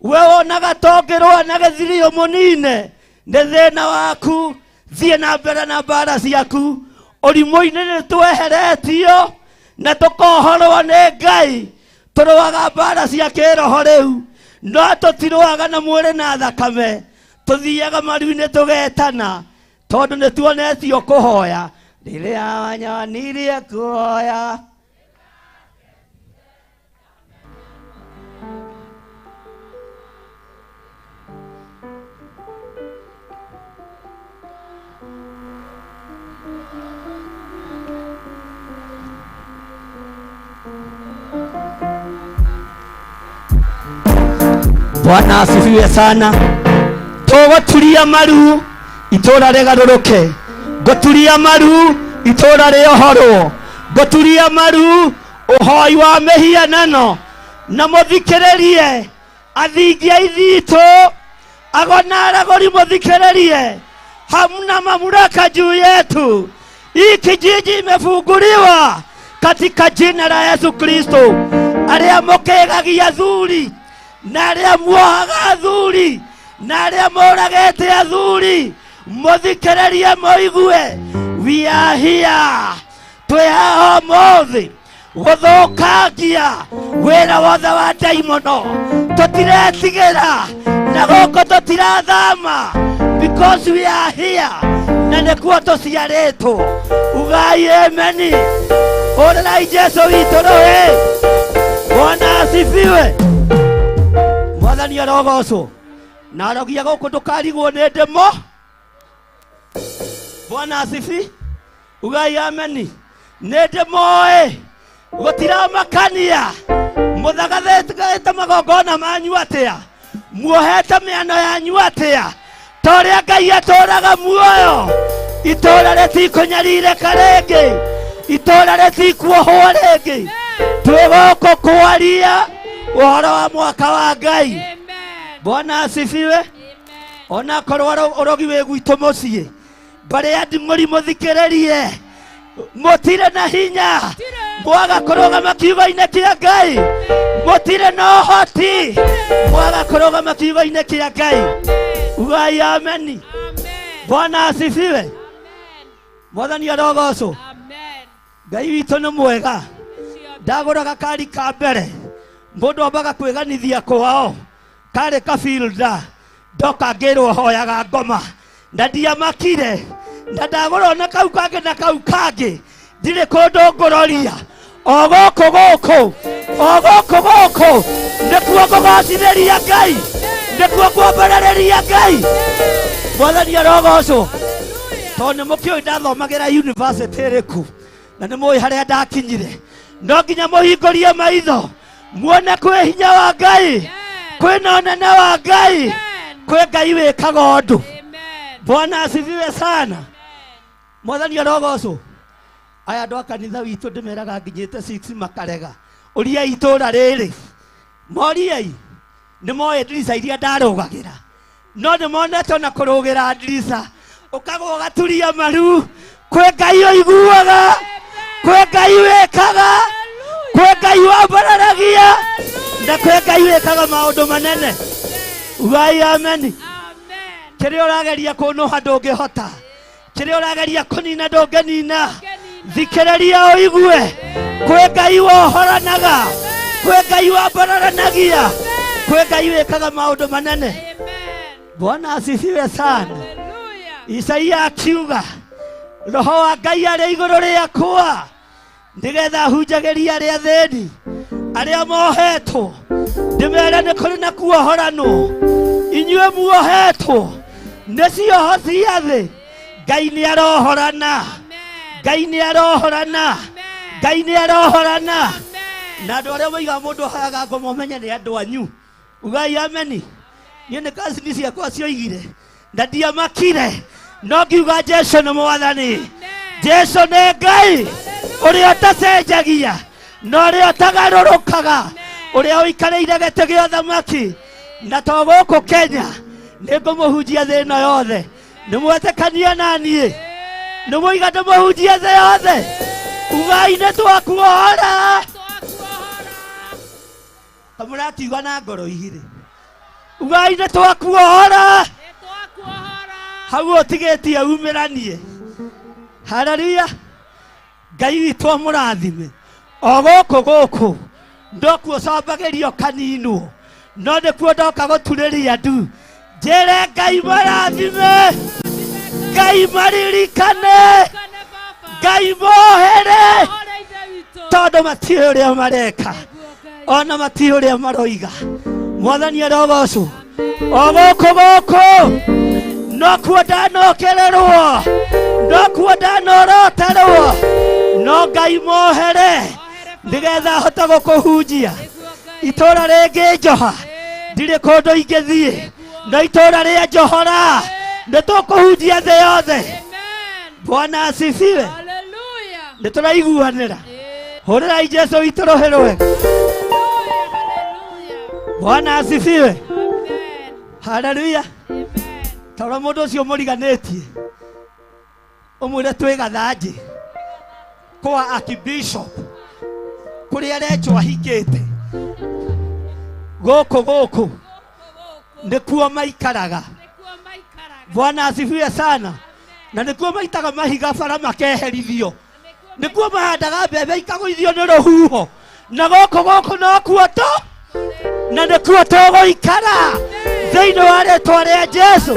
We wonaga tongĩrũa na gĩthiri ũmũnine, nĩ thĩna waku. Thiĩ na mbere na mbara ciaku. Ũrimũ-inĩ nĩ tweheretio na tũkohorwo nĩ Ngai. Tũrũaga mbara cia kĩroho rĩu, no tũtirũaga na mwĩrĩ na thakame. Tũthiaga maru-inĩ tũgetana, tondũ nĩ tuonetio kũhoya. Rĩrĩa wanyonirie kuoya. Bwana asifiwe sana. Tũgũturia maru itũũra rĩgarũrũke, ngũturia maru itũũra rĩohorwo, ngũturia maru ũhoi wa mĩhianano, na mũthikĩrĩrie athingi a ithitũ, agona aragũri, mũthikĩrĩrie, hamna mamlaka juu yetu. Hii kijiji imefunguliwa katika jina la Yesu Kristo. Arĩa mũkĩgagia athuri na arĩa muohaga athuri na arĩa mũragĩte athuri, mũthikĩrĩrie mũigue, we are here, twĩ haha ũmũthĩ gũthũkangia wĩra wothe wa ndaimono. Tũtiretigĩra na gũkũ tũtirathama, because we are here, na nĩkuo tũciarĩtwo. Ugai ameni, ũrĩrai Jesu witũ rũĩ. Bwana asifiwe. Mwathani arogocwo. Na arogia gũkũ ndũkarigwo nĩ ndĩmo. Bwana asifi. Ugai ameni. Nĩ ndĩmoĩ gũtiramakania mũthagathĩte magongona manyu atĩa, muohete mĩano yanyu atĩa. Ta ũrĩa Ngai atũũraga muoyo, itũũra rĩtikũnyarirĩka rĩngĩ, itũũra rĩtikuohwo rĩngĩ. Twĩ gũkũ kwaria ũhoro wa mwaka wa Ngai. Bwana asifiwe. Ona korwo ũrogi wĩ gwitũ mũciĩ, mbarĩ ya nding'ũri, mũthikĩrĩrie, mũtirĩ na hinya mwaga kũrũgama kiugo-inĩ kĩa Ngai. Mũtirĩ na ũhoti mwaga kũrũgama kiugo-inĩ kĩa Ngai. Ugai ameni. Bwana asifiwe. Mwathani arogocwo. Ngai witũ nĩ mwega. Ndagũra gakari ka mbere, mũndũ ambaga kwĩganithia kwao karĩ kabilda, ndoka ngĩrwo hoyaga ngoma na ndiamakire, na ndagũra ona kau kangĩ na kau kangĩ, ndirĩ kũndũ ngũroria, o gũkũ gũkũ, o gũkũ gũkũ nĩkuo ngũgocithĩria Ngai, nĩkuo ngwambararĩria Ngai. Mwathani arogocwo, tondũ nĩ mũkĩũĩ ndathomagĩra university ĩrĩkũ na nĩ mũĩ harĩa ndakinyire. No nginya mũhingũrie maitho muone kwĩ hinya wa Ngai, kwĩ na ũnene wa Ngai, kwĩ Ngai wĩkaga ũndũ. Bwana asifiwe sana. Mwathani arogocwo. Aya andũ a kanitha witũ ndĩmeraga nginyĩte 6 makarega. Ũriai itũũra rĩrĩ, moriai, nĩ moĩ ndirica iria ndarũgagĩra, no nĩ monete ona kũrũgĩra ndirica ũkagwa ũgaturia maru. Kwĩ Ngai ũiguaga, kwĩ Ngai wĩkaga, kwĩ Ngai wambararagia, na kwĩ Ngai wĩkaga maũndũ manene. Ugai ameni. Kĩrĩa ũrageria kũnũha ndũngĩhota, kĩrĩa ũrageria kũnina ndũngĩnina. Thikĩrĩria ũigue, kwĩ Ngai wohoranaga, kwĩ Ngai wambararanagia, kwĩ Ngai wĩkaga maũndũ manene. Bwana asifiwe sana. Isaia akiuga, roho wa Ngai arĩ igũrũ rĩakwa nĩgetha hunjagĩrie arĩa athĩni, arĩa mohetwo ndĩmere nĩ kũrĩ na kuohoranwo. Inyuĩ muohetwo nĩ cioho cia thĩ, Ngai nĩ arohorana, Ngai nĩ arohorana, Ngai nĩ arohorana. Na andũ arĩa moigaga mũndũ ahoyaga ngoma, ũmenye nĩ andũ anyu. Ugai ameni. Niĩ nĩ kazini ciakwa cioigire na ndiamakire, no ngiuga Jesu nĩ Mwathani, Jesu nĩ Ngai ũrĩa ũtacenjagia na ũrĩa ũtagarũrũkaga, ũrĩa ũikarĩire gĩtĩ gĩa ũthamaki. Na to gũkũ Kenya, nĩ ngũmũhunjia thĩ ĩno yothe. Nĩ mwetĩkania na niĩ? Nĩ mũiga ndĩmũhunjie thĩ yothe? Ugai nĩ twakuohora. Kamũrakiuga na ngoro igĩrĩ. Ugai nĩ twakuohora. Hau ũtigĩtie umĩranie. Haleluya. Ngai witũ amũrathime. O gũkũ gũkũ ndokuo cambagĩrio kaninwo, no nĩkuo ndoka gũturĩria ndu njĩre Ngai marathime, Ngai maririkane, Ngai mohere, tondũ matiũĩ ũrĩa mareka ona matiũĩ ũrĩa maroiga. Mwathani arogocwo. O gũkũ gũkũ nokuo ndanokĩrĩrwo, nokuo ndanorooterwo, no Ngai mohere nĩgetha hote gũkũhunjia. Itũũra rĩngĩ njoha ndirĩ kũndũ ingĩthiĩ, no itũũra rĩa njohora nĩ tũkũhunjia thĩ yothe. Bwana asifiwe. Nĩ tũraiguanĩra? Hũrĩrai Jesu witũ rũhĩ rwega. Bwana asifiwe. Haleluya. Taũra mũndũ ũcio mũriganĩtie ũmwĩre twĩ Gathanjĩ kwa Archbishop kũrĩa Recho ahikĩte. Gũkũ gũkũ nĩkuo maikaraga. Bwana asifiwe sana. Na nĩkuo maitaga mahiga bara makeherithio, nĩkuo mahandaga mbembe ikagũithio nĩ rũhuho, na gũkũ gũkũ nokuo tũ na nĩkuo tũgũikara thĩinĩ wa rĩtwa rĩa Jesu,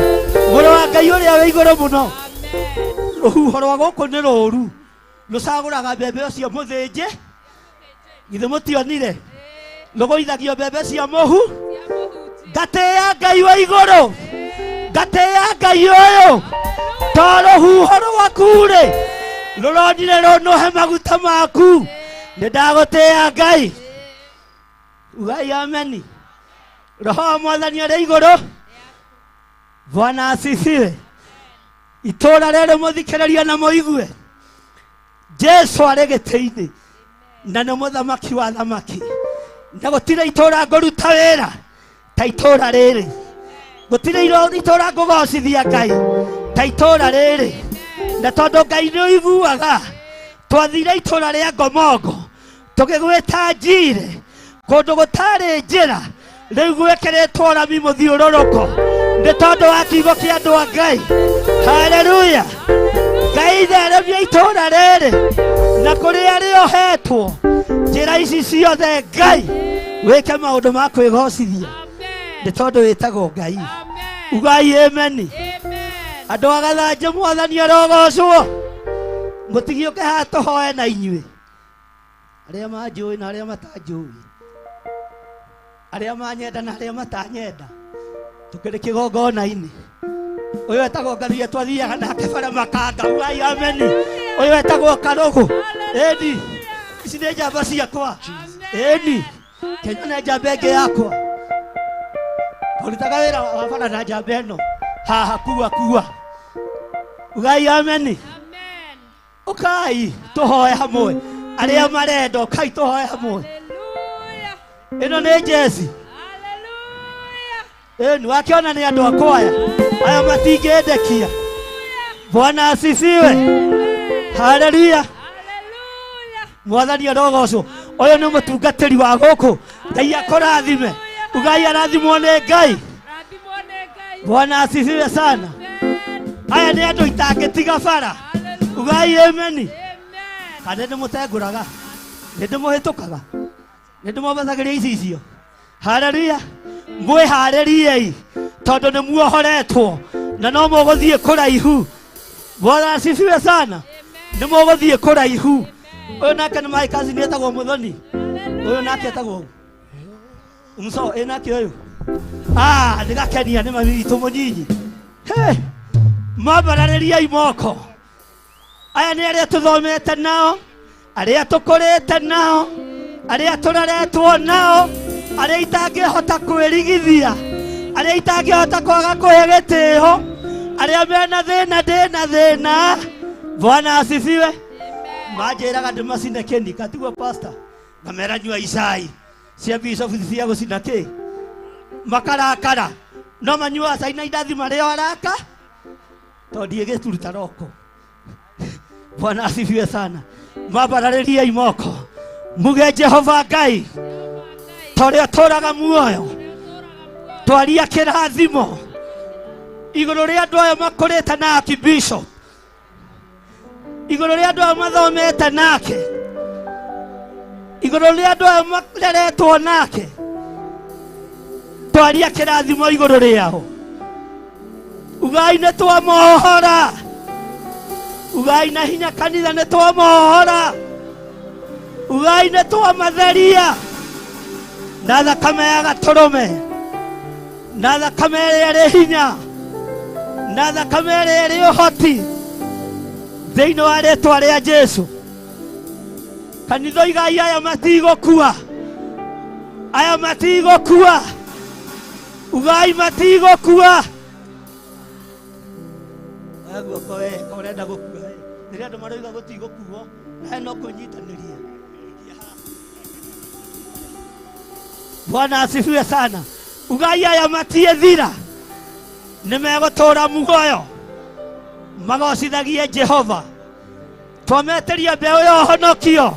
mũrũ wa Ngai ũrĩa wĩ igũrũ mũno. Rũhuho rwa gũkũ nĩ rũru, rũcagũraga mbembe ũcio mũthĩnje. Githĩ mũtionire rũgũithagio mbembe cia mũhu? Ngatĩĩa Ngai wa igũrũ, ngatĩĩa Ngai ũyũ, to rũhuho rwaku-rĩ rũronire rũnũhe maguta maku. Nĩ ndagũtĩĩa Ngai. Ugai ameni. Roho wa Mwathani arĩ igũrũ. Bwana asifiwe. Itũũra rĩrĩ mũthikĩrĩria na mũigue, Jesu arĩ gĩtĩ-inĩ na nĩ mũthamaki wa thamaki, na gũtirĩ itũũra ngũruta wĩra ta itũũra rĩrĩ, gũtirĩ itũũra ngũgocithia Ngai ta itũũra rĩrĩ. Na tondũ Ngai nĩ ũiguaga, twathire itũũra rĩa Ngomongo tũgĩgwĩta Njire, kũndũ gũtarĩ njĩra, rĩu gwĩkĩrĩtwo rami mũthiũrũrũko nĩ tondũ wa kiugo kĩa andũ a Ngai. Haleluya! Ngai theremia itũũra rĩrĩ na kũrĩa rĩohetwo njĩra ici ciothe, Ngai wĩke maũndũ ma kwĩgocithia nĩ tondũ wĩtagwo Ngai. Ugai ameni. Andũ a Gathanjĩ, mwathani arogocwo. Mũtigĩũke haha tũhoe na inyuĩ, arĩa manjũĩ na arĩa matanjũĩ, arĩa manyenda na arĩa matanyenda, tũkĩrĩ kĩgongona-inĩ. Ũyũ etagwo Ngaruiya, twathiaga nake bara makanga. Ugai ameni. Ũyũ etagwo Karũgũ. Ĩni, ici nĩ njamba ciakwa. Ĩni, Kenya nĩ njamba ĩngĩ yakwa. Tũrutaga wĩra wa bara na njamba ĩno haha kuwa kuwa. Ugai ameni. Ũkai tũhoe hamwe, arĩa marenda, ũkai tũhoe hamwe. Ĩno nĩ jesi ĩni, wakĩona nĩ andũ akwa aya, aya matingĩndekia. Bwana asifiwe. Haleluya. Mwathani arogocwo. Ũyũ nĩ mũtungatĩri wa gũkũ. Ngai akũrathime. Ugai arathimwo nĩ Ngai. Bwana asifiwe sana. Aya nĩ andũ itangĩtiga bara. Ugai ameni. Kana nĩ mũtengũraga, nĩ ndĩmũhĩtũkaga, nĩ ndĩmwambathagĩria icicio. Haleluya. Mwĩharĩriei tondũ nĩ muohoretwo na no mũgũthiĩ kũraihu. Bwana asifiwe sana. Nĩ mũgũthiĩ kũraihu. Ũyũ nake nĩ my cousin, etagwo Mũthoni. Ũyũ nake etagwo Muso. Ĩ nake ũyũ, ah, nĩ gakenia nĩ mami witũ mũnyinyi. He, mambararĩriai moko. Aya nĩ arĩa tũthomete nao, arĩa tũkũrĩte nao, arĩa tũreretwo nao, arĩa itangĩhota kwĩrigithia, arĩa itangĩhota kwaga kũhe gĩtĩo, arĩa mena thĩna, ndĩna thĩna. Bwana asifiwe. Manjĩraga ndĩmacine kĩni katiguo pastor, ngamera nyua icai cia bishop cia gũcina kĩ, makarakara, no manyuaga cai na indathi marĩ o araka tondũ ndiĩgĩturuta roko. Bwana asifiwe sana. Mambararĩriai moko muge, Jehova Ngai, ta ũrĩa tũraga muoyo, twaria kĩrathimo igũrũ rĩa andũ aya makũrĩte na akibisho, igũrũ rĩa andũ aya mathomete nake, igũrũ rĩa andũ aya mareretwo nake, twaria kĩrathimo igũrũ rĩao. Ugai nĩ twamohora. Ugai na hinya, kanitha, nĩ twamohora. Ugai nĩ twamatheria na thakame ya gatũrũme, na thakame ĩrĩa ĩrĩ hinya, na thakame ĩrĩa ĩrĩ ũhoti, thĩinĩ wa rĩtwa rĩa Jesu. Kanitha, igai aya matigũkua, aya matigũkua. Ugai matigũkua. Oya guoko we ka ũrenda gũkua ĩ. Rĩrĩa andũ maroiga gũtigũkuo, nawe no kwĩnyitanĩria. Bwana asifiwe sana. Ugai aya matiĩthira, nĩ megũtũũra muoyo magocithagie Jehova. Twametĩria mbeũ ya ũhonokio,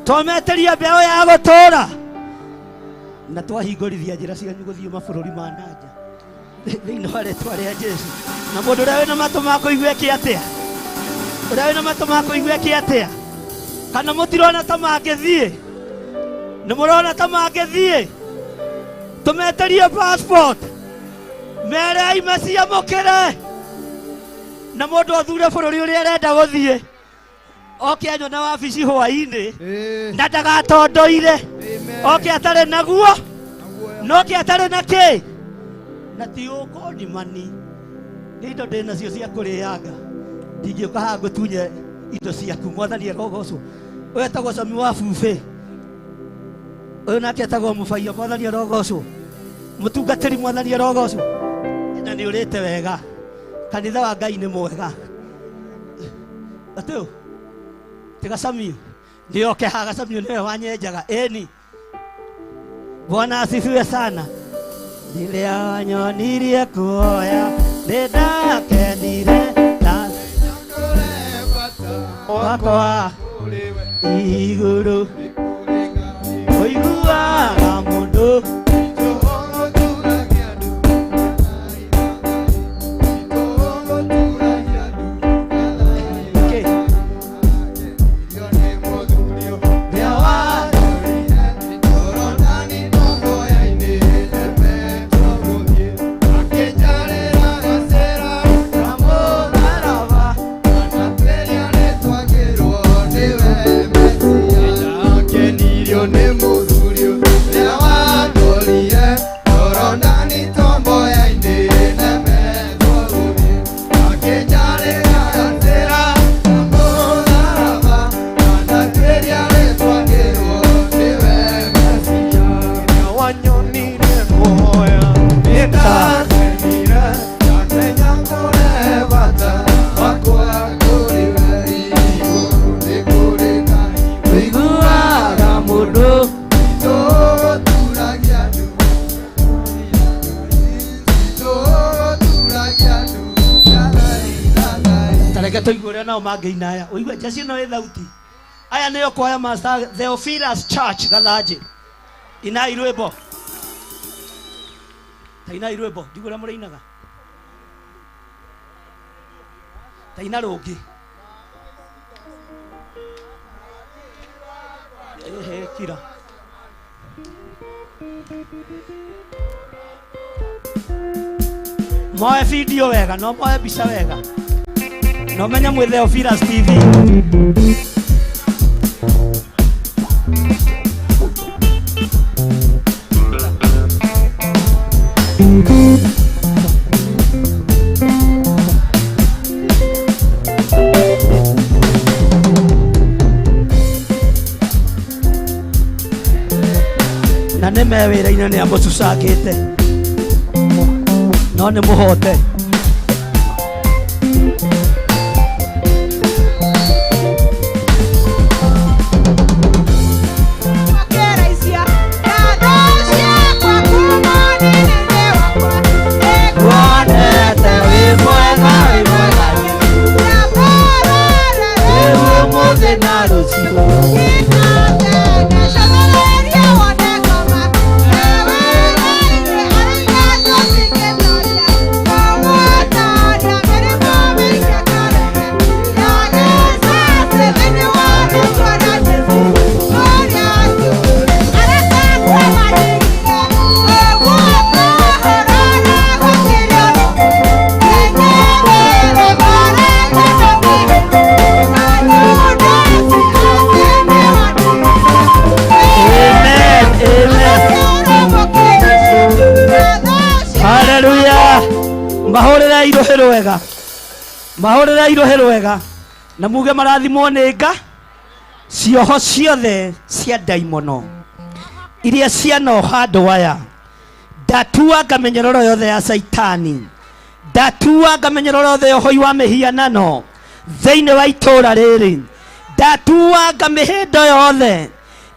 twametĩria mbeũ ya gũtũũra, na twahingũrithia njĩra cianyu gũthiĩ mabũrũri ma nanja thĩinĩ wa rĩtwa rĩa Jesu. Na mũndũ ũrĩa wĩna matũ ma kũigua eke atĩa? Ũrĩa wĩna matũ ma kũigua eke atĩa? Kana mũtirona ta mangĩthiĩ? Nĩ mũrona ta mangĩthiĩ? Tũmetĩrie passport, merei maciamũkĩre, na mũndũ athure bũrũri ũrĩa arenda gũthiĩ, oke anyona wabici hwainĩ na ndagatondoire, oke atarĩ naguo, noke atarĩ na kĩ, na ti ũkoni mani nĩ indo ndĩ nacio cia kũrĩanga, ndingĩũka haha ngũtunye indo ciaku. Mwathani arogocwo. Ũyũ etagwo Cami wa Bubĩ, ũyũ nake etagwo Mũbaia. Mwathani arogocwo. Mũtungatĩri, mwathani arogocwo. Na nĩ ũrĩte wega. Kanitha wa Ngai nĩ mwega. Atĩ tiga Samio. Nĩoke haga Samio nĩwe wanyenjaga. Ĩni. Bwana asifiwe sana. Rĩrĩa wanyonirie kuoya nĩndakenire na wakwa igũrũ ũiguaga mũndũ Nao uigwe jasi no ithauti aya nĩo kwaya Master Theophilus Church Gathanjĩ inai rwĩmbo ta inai rwĩmbo ndigũ ũrĩa mũrĩinaga ta ina rũngĩ ehe kira moe video wega no moe mbica wega no menya mwĩ Theophilus TV. Na nĩ me wĩra-inĩ nĩ amũcucangĩte no nĩ mũhote. Mahũrĩra irohe rwega na muge marathimwo nĩ nga cioho ciothe cia ndaimono iria cianoha andũ aya ndatuanga mĩnyororo yothe ya Saitani ndatuanga mĩnyororo yothe ya ũhoi wa mĩhianano thĩinĩ wa itũũra rĩrĩ ndatuanga mĩhĩndo yothe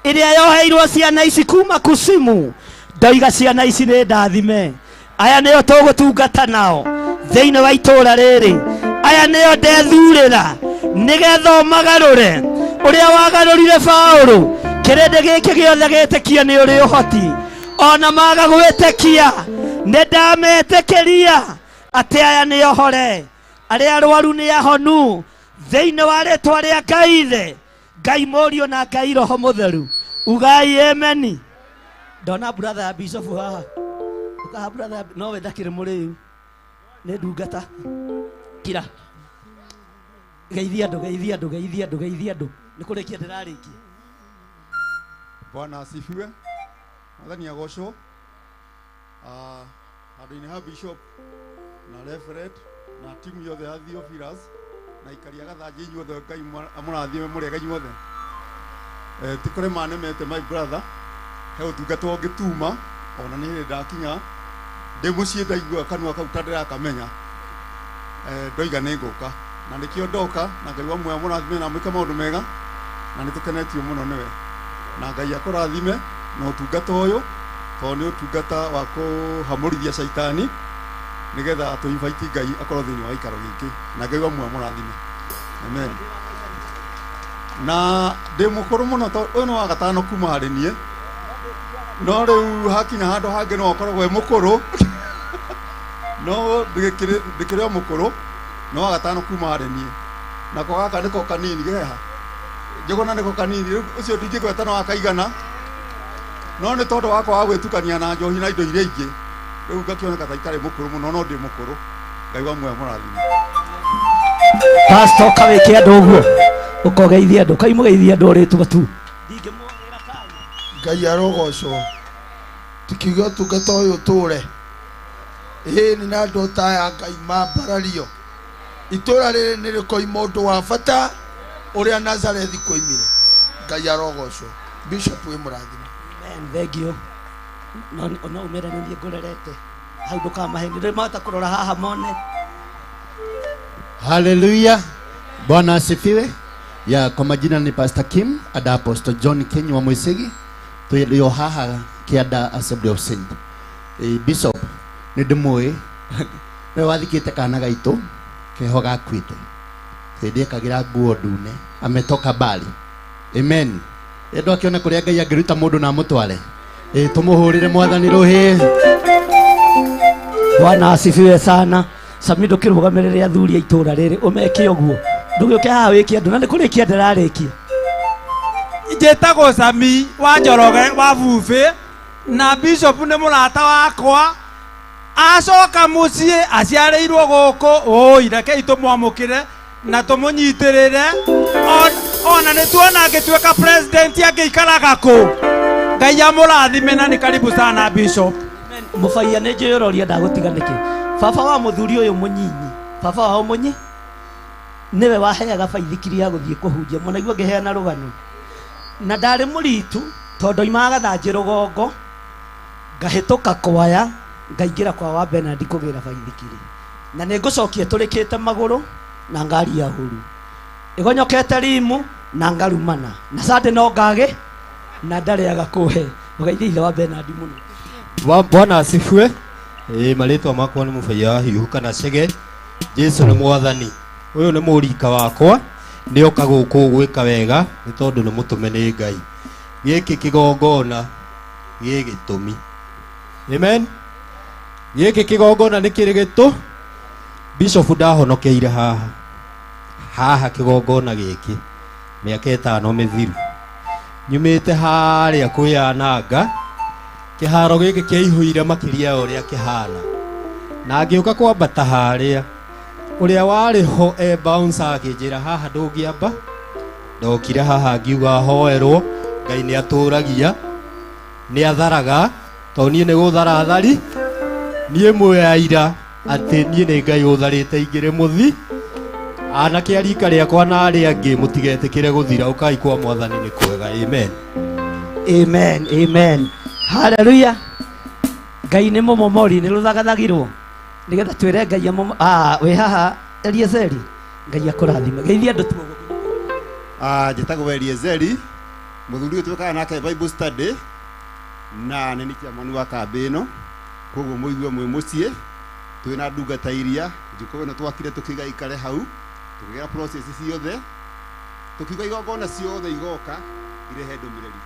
ĩrĩa yoheirwo ciana ici kuma kusimu ndoiga ciana ici nĩ ndathime aya nĩo tũgũtungata nao thĩinĩ wa itũũra rĩrĩ aya nĩo ndethurĩra nĩgetha ũmagarũre ũrĩa wagarũrire Paũlũ kĩrĩndĩ gĩkĩ gĩothe gĩtĩkia nĩ ũrĩ ũhoti ona maga gwĩtĩkia nĩ ndametĩkĩria atĩ aya nĩ ohore arĩa arwaru nĩ ahonu thĩinĩ wa rĩtwa rĩa Ngai Ithe Ngai Mũriũ na Ngai Roho Mũtheru ugai ameni. Ndona brother ya Bishop haha ukaha brother no we ndakĩrĩ mũrĩu nĩ ndungata kira geithia andũ geithia andũ geithia andũ geithia andũ nĩ kũrĩkia ndĩrarĩkia. Bwana asifiwe. Mwathani agocwo. Handũ-inĩ ha Bishop na Reverend na timu yothe ya Theophilus na ikaria Gathanjĩ inyuothe Ngai amũrathime mũrĩega inyuothe. Ti kũrĩ manemete my brother he ũtungata ũngĩtuma ona nĩ hĩndĩ ndakinya Ndĩ mũciĩ ndaigua kanua kau ta ndĩrakamenya, ndoiga nĩ ngũka na nĩkĩo ndoka, na Ngai wa muoyo amũrathime na amwĩke maũndũ mega, na nĩ tũkenetio mũno nĩwe, na Ngai akũrathime na ũtungata ũyũ, tondũ nĩ ũtungata wa kũhamũrithia caitani nĩgetha tũ invite Ngai akorwo thĩinĩ wa gĩikaro gĩkĩ, na Ngai wa muoyo amũrathime. Amen. Na ndĩ mũkũrũ mũno tondũ ũyũ nĩ wa gatano kuma harĩ niĩ, no rĩu hakinya handũ hangĩ no akoragwo e mũkũrũ, no ndĩkĩrĩ o mũkũrũ, no wa gatano kuma harĩ niĩ, nako gaka nĩko kanini geha njũgũna nĩko kanini. Rĩu ũcio ndingĩgweta no akaigana, no nĩ tondũ wakwa wa gwĩtukania na njohi na indo iria ingĩ, rĩu ngakĩoneka ta itarĩ mũkũrũ mũno, no ndĩ mũkũrũ. Ngai wa muoyo amũrathime. Pastor ũkawĩke andũ ũguo, ũkogeithia andũ, kaimũgeithia andũ ũrĩtwa tu. Ngai arogocwo. Tukiuga ũtungata ũyũ ũtũre ĩĩ na andũ ta aya Ngai mambarario. Itũra rĩrĩ nĩ rĩkoima ũndũ wa bata ũrĩa Nazarethi koimire. Ngai arogocwo. Bishop wĩ mũrathime. Amen, thank you. No no umere nĩ niĩ ngũrerete hau, ndũkamaheni rĩu mahota kũrora haha mone. Haleluya, Bwana asifiwe. Ya, kwa majina ni Pastor Kim ada Apostle John Kenyi wa Mwisigi twĩ haha Kianda Assembly of Saint. Bishop nĩ ndĩmũĩ, nĩwe wathikĩte kana gaitũ keho gakuĩte hĩndĩ ekagĩra nguo ndune, ametoka mbali. Amen. Endo akĩona kũrĩa Ngai angĩruta mũndũ na amũtware. Tũmũhũrĩre Mwathani rũhĩ. Bwana asifiwe sana. Sami, ndũkĩrũgamĩrĩre athuri a itũra rĩrĩ, ũmeke ũguo, ndũgĩũke haha wĩke andũ na nĩ kũrĩkia ndĩrarĩkia. Njĩtagwo Sami wa Njoroge wa Bubĩ, na bishop nĩ mũrata wakwa, acoka mũciĩ aciarĩirwo gũkũ. Ũi, rekei tũmwamũkĩre na tũmũnyitĩrĩre. Ona nĩ tuona angĩtuĩka president angĩikaraga kũ. Ngai amũrathime na nĩ karibu sana, bishop. Mũbaia nĩ njũĩ ũroria ndagũtiga nĩkĩ. Baba wa mũthuri ũyũ mũnyinyi, baba wao mũnyi nĩwe waheaga baithikiri ya gũthiĩ kũhunjia. Mũnaigua ngĩheana rũgano na ndarĩ mũritu, tondũ oimaga Gathanjĩ rũgongo, ngahĩtũka kwaya, ngaingĩra kwa wa Bernard kũgĩra baithikiri, na nĩ ngũcokia tũrĩkĩte magũrũ na ngari ya ũru ĩgonyokete rimu na ngarumana na sande no ngagĩ na ndarĩaga kũhe ũgeithia ithe wa Bernard mũno. Bwana asifiwe. Marĩtwa makwa nĩ Mũbaiya wa Hiũhu kana Cege. Jesu nĩ Mwathani. Ũyũ nĩ mũrika wakwa, nĩ oka gũkũ gwĩka wega nĩ tondũ nĩ mũtũme nĩ Ngai. Gĩkĩ kĩgongona gĩ gĩtũmi. Amen. Gĩkĩ kĩgongona nĩ kĩrĩ gĩtũ. Bishop ndahonokeire haha. Haha kĩgongona gĩkĩ mĩaka 5 mĩthiru. Nyumĩte harĩa kwĩyananga, kĩharo gĩkĩ kĩaihũire makĩria ya ũrĩa kĩhana, na ngĩũka kwambata harĩa ũrĩa warĩ ho e bouncer akĩnjĩra haha ndũngĩamba. Ndokire haha ngiuga hoerwo. Ngai nĩ atũragia, nĩ atharaga, tondũ niĩ nĩ gũthara thari, niĩ mwĩ aira atĩ niĩ nĩ Ngai ũtharĩte ingĩrĩ mũthi. Anake a rika rĩakwa na arĩa angĩ, mũtigetĩkĩre gũthira, ũkai kwa Mwathani nĩ kwega. Amen. Amen, amen, haleluya. Ngai nĩ mũmomori, nĩ rũthagathagirwo nĩgetha twĩre Ngai wĩ haha Eliezeri. Ngai akũrathime, geithia andũ tu ũguo. Njĩtagwo Eliezeri, mũthuri ũyũ twĩkaga nake Bible study, na nĩ nĩ chairman wa kambĩ ĩno, koguo mũigue mwĩ mũciĩ. Twĩna ndungata iria njiko ĩno twakire, tũkiuga ikare hau, tũkĩgera process ciothe, tũkiuga igongona ciothe igoka irehe ndũmĩrĩri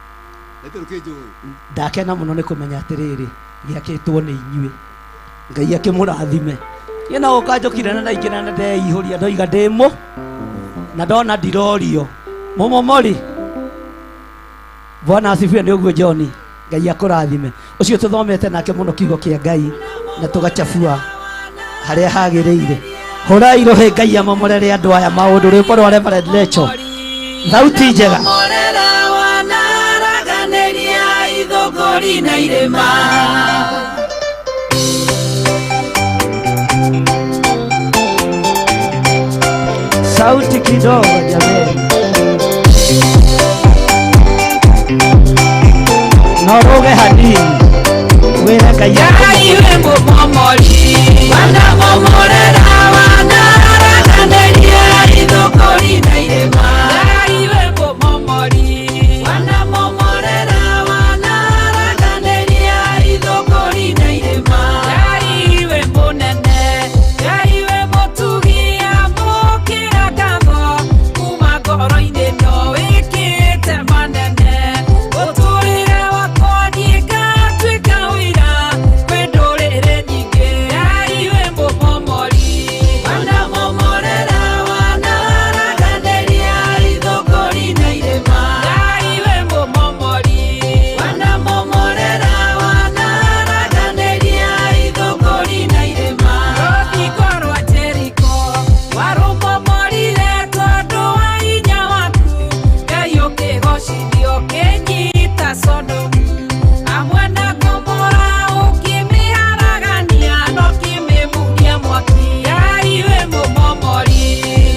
na itũ rũkĩnjũĩ. Ndakena mũno nĩ kũmenya atĩrĩrĩ, gĩakĩtwo nĩ inyuĩ. Ngai akĩmũrathime. Niĩ no gũka njũkire na ndaingĩra na ndeihũria, ndoiga ndĩmũ na ndona ndirorio mũmomori. Bwana asifiwe. Nĩ ũguo John, Ngai akũrathime. Ũcio tũthomete nake mũno kiugo kĩa Ngai na tũgacabua harĩa hagĩrĩire. Hũrai rũhĩ Ngai amomorere andũ aya maũndũ. Rwĩmbo rwa Reverend Lecho, thauti njega. Morera wanaraganĩria ithũngũri na irĩma. Sauti kidogo jameni. No ruge hanini wĩre. Ngai Ngai wĩ mũmomori wanamomorera wanaraganĩria ithũkũri na irĩma Ngai wĩ mũmomori wanamomorera wanaraganĩria ithũkũri na irĩma Ngai wĩ mũnene Ngai wĩ mũtugi amũkĩra ngatho kuma ngoro-inĩ no wĩkĩte manene ũtũrĩre wakwa niĩ ngatuĩka ũira kwĩ ndũrĩrĩ nyingĩ Ngai wĩ mũmomori wanamomorera wanaraganĩria ithũkũri na irĩma Ngai wĩ mũmomori wanamomorera wanaraganĩria ithũkũri na irĩma rũthingo rwa Jeriko warũmomorire tondũ wa hinya waku Ngai ũkĩgocithio ũkĩnyita Sodomu hamwe na Gomora ũkĩmĩharagania na ũkĩmĩmuria mwaki Ngai wĩ mũmomori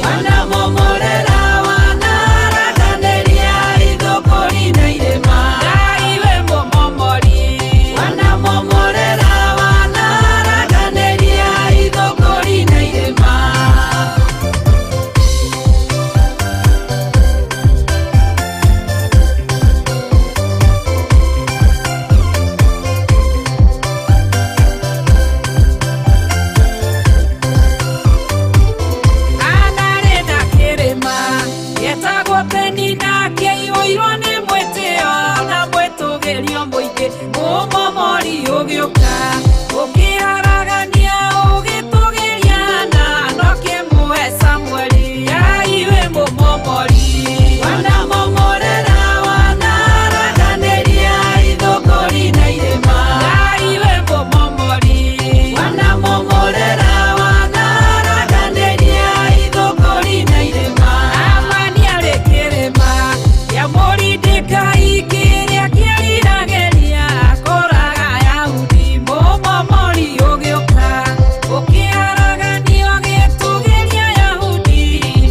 wanamomorera wanaraganĩria ithũkũri na irĩma Ngai wĩ mũmomori wanamomorera wanaraganĩria ithũkũri na irĩma. Anarĩ na kĩrĩma gĩtagwo Penina kĩiyũirwo nĩ mwĩtĩo na mwĩtũgĩrio mũingĩ mũmomori ũgĩũka ũkĩharagania ũgĩtũgĩria na no kĩmũhe Samueli Ngai wĩ mũmomori wanamomorera wanaraganĩria ithũkũri na irĩma Ngai wĩ mũmomori wanamomorera wanaraganĩria ithũkũri na irĩma Amani arĩ kĩrĩma kĩa Moridekai kĩrĩa kĩeriragĩria kũraga Ayahudi mũmomori ũgĩũka ũkĩharaganio ũgĩtũgĩria Ayahudi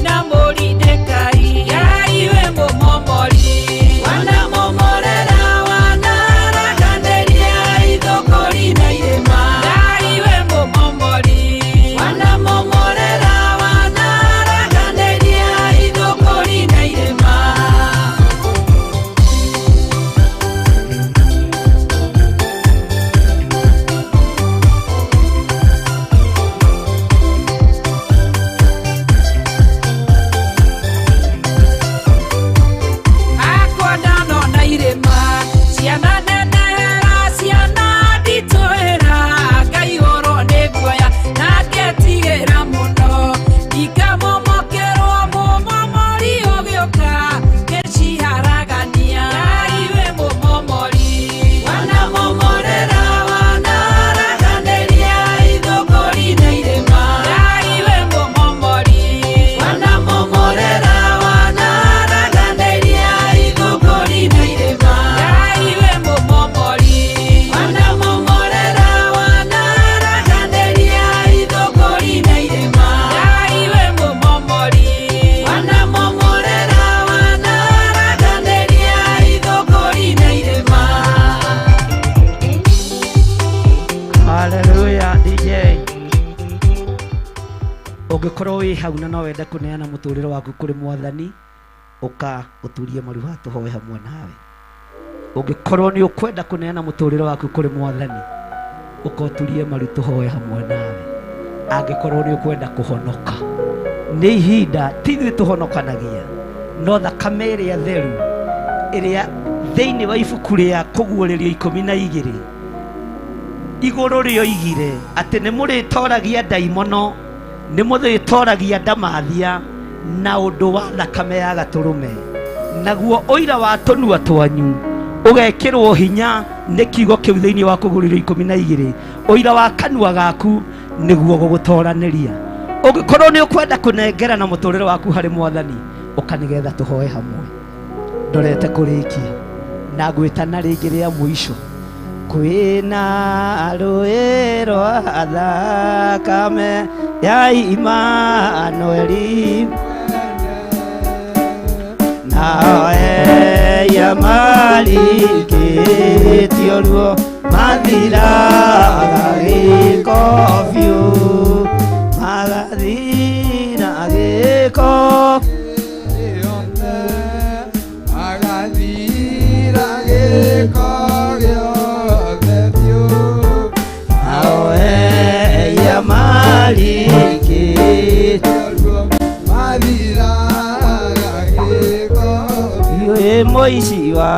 na Moridekai Ngai wĩ mũmomori wanamomorera wanaraganĩria ithũkũri na irĩma Ngai wĩ mũmomori wanamomorera wanaraganĩria ithũkũri na irĩma. Hakwa ndanona irĩma ciana nenehera ciana nditũhĩra ngaihũrwo nĩ guoya na ngetigĩra mũno ikamomokerwo mũmomori ũgĩũka ngĩciharagania Ngai wĩ mũmomori wanamomorera wanaraganĩria ithũkũri na irĩma Ngai wĩ mũmomori wanamomorera wanaraganĩria ithũkũri na irĩma Ngai wĩ mũmomori wanamomorera wanaraganĩria ithũkũri na irĩma Ngai wĩ mũmomori wanamomorera wanaraganĩria ithũkũri na irĩma. Haleluya DJ. Ũngĩkorwo wĩ hau na no wende kũneana mũtũrĩre waku kũrĩ mwathani ũka ũturie maru haha tũhoe hamwe nawe. Ũngĩkorwo nĩ ũkwenda kũneana mũtũrĩre waku kũrĩ mwathani ũka ũturie maru tũhoe hamwe nawe. Angĩkorwo nĩ ũkwenda kũhonoka nĩ ihinda ti ithuĩ tũhonokanagia no thakame ĩrĩa theru ĩrĩa thĩinĩ wa ibuku rĩa kũguũrĩrio 12 igũrũ rĩoigire atĩ nĩ mũrĩtoragia ndaimono nĩ mũrĩtoragia ndamathia na ũndũ wa thakame ya gatũrũme naguo ũira wa tũnua twanyu ũgekĩrwo hinya nĩ kiugo kĩu thĩinĩ wa kũguũrĩrio 12 ũira wa kanua gaku nĩguo gũgũtoranĩria. Ũngĩkorwo nĩ ũkwenda kũnengerana mũtũrĩre waku harĩ mwathani ũka nĩgetha tũhoe hamwe ndorete kũrĩkia na ngwĩtana rĩngĩ rĩa mũico kwĩna rũĩ rwa thakame ya Imanueli nawe yamarikĩtio ruo Mathiraga gĩko biũ, magathira gĩko. Magathira gĩko gĩothe biũ. Nao ehia marikĩte. Mathiraga gĩko. Iwe mũici wa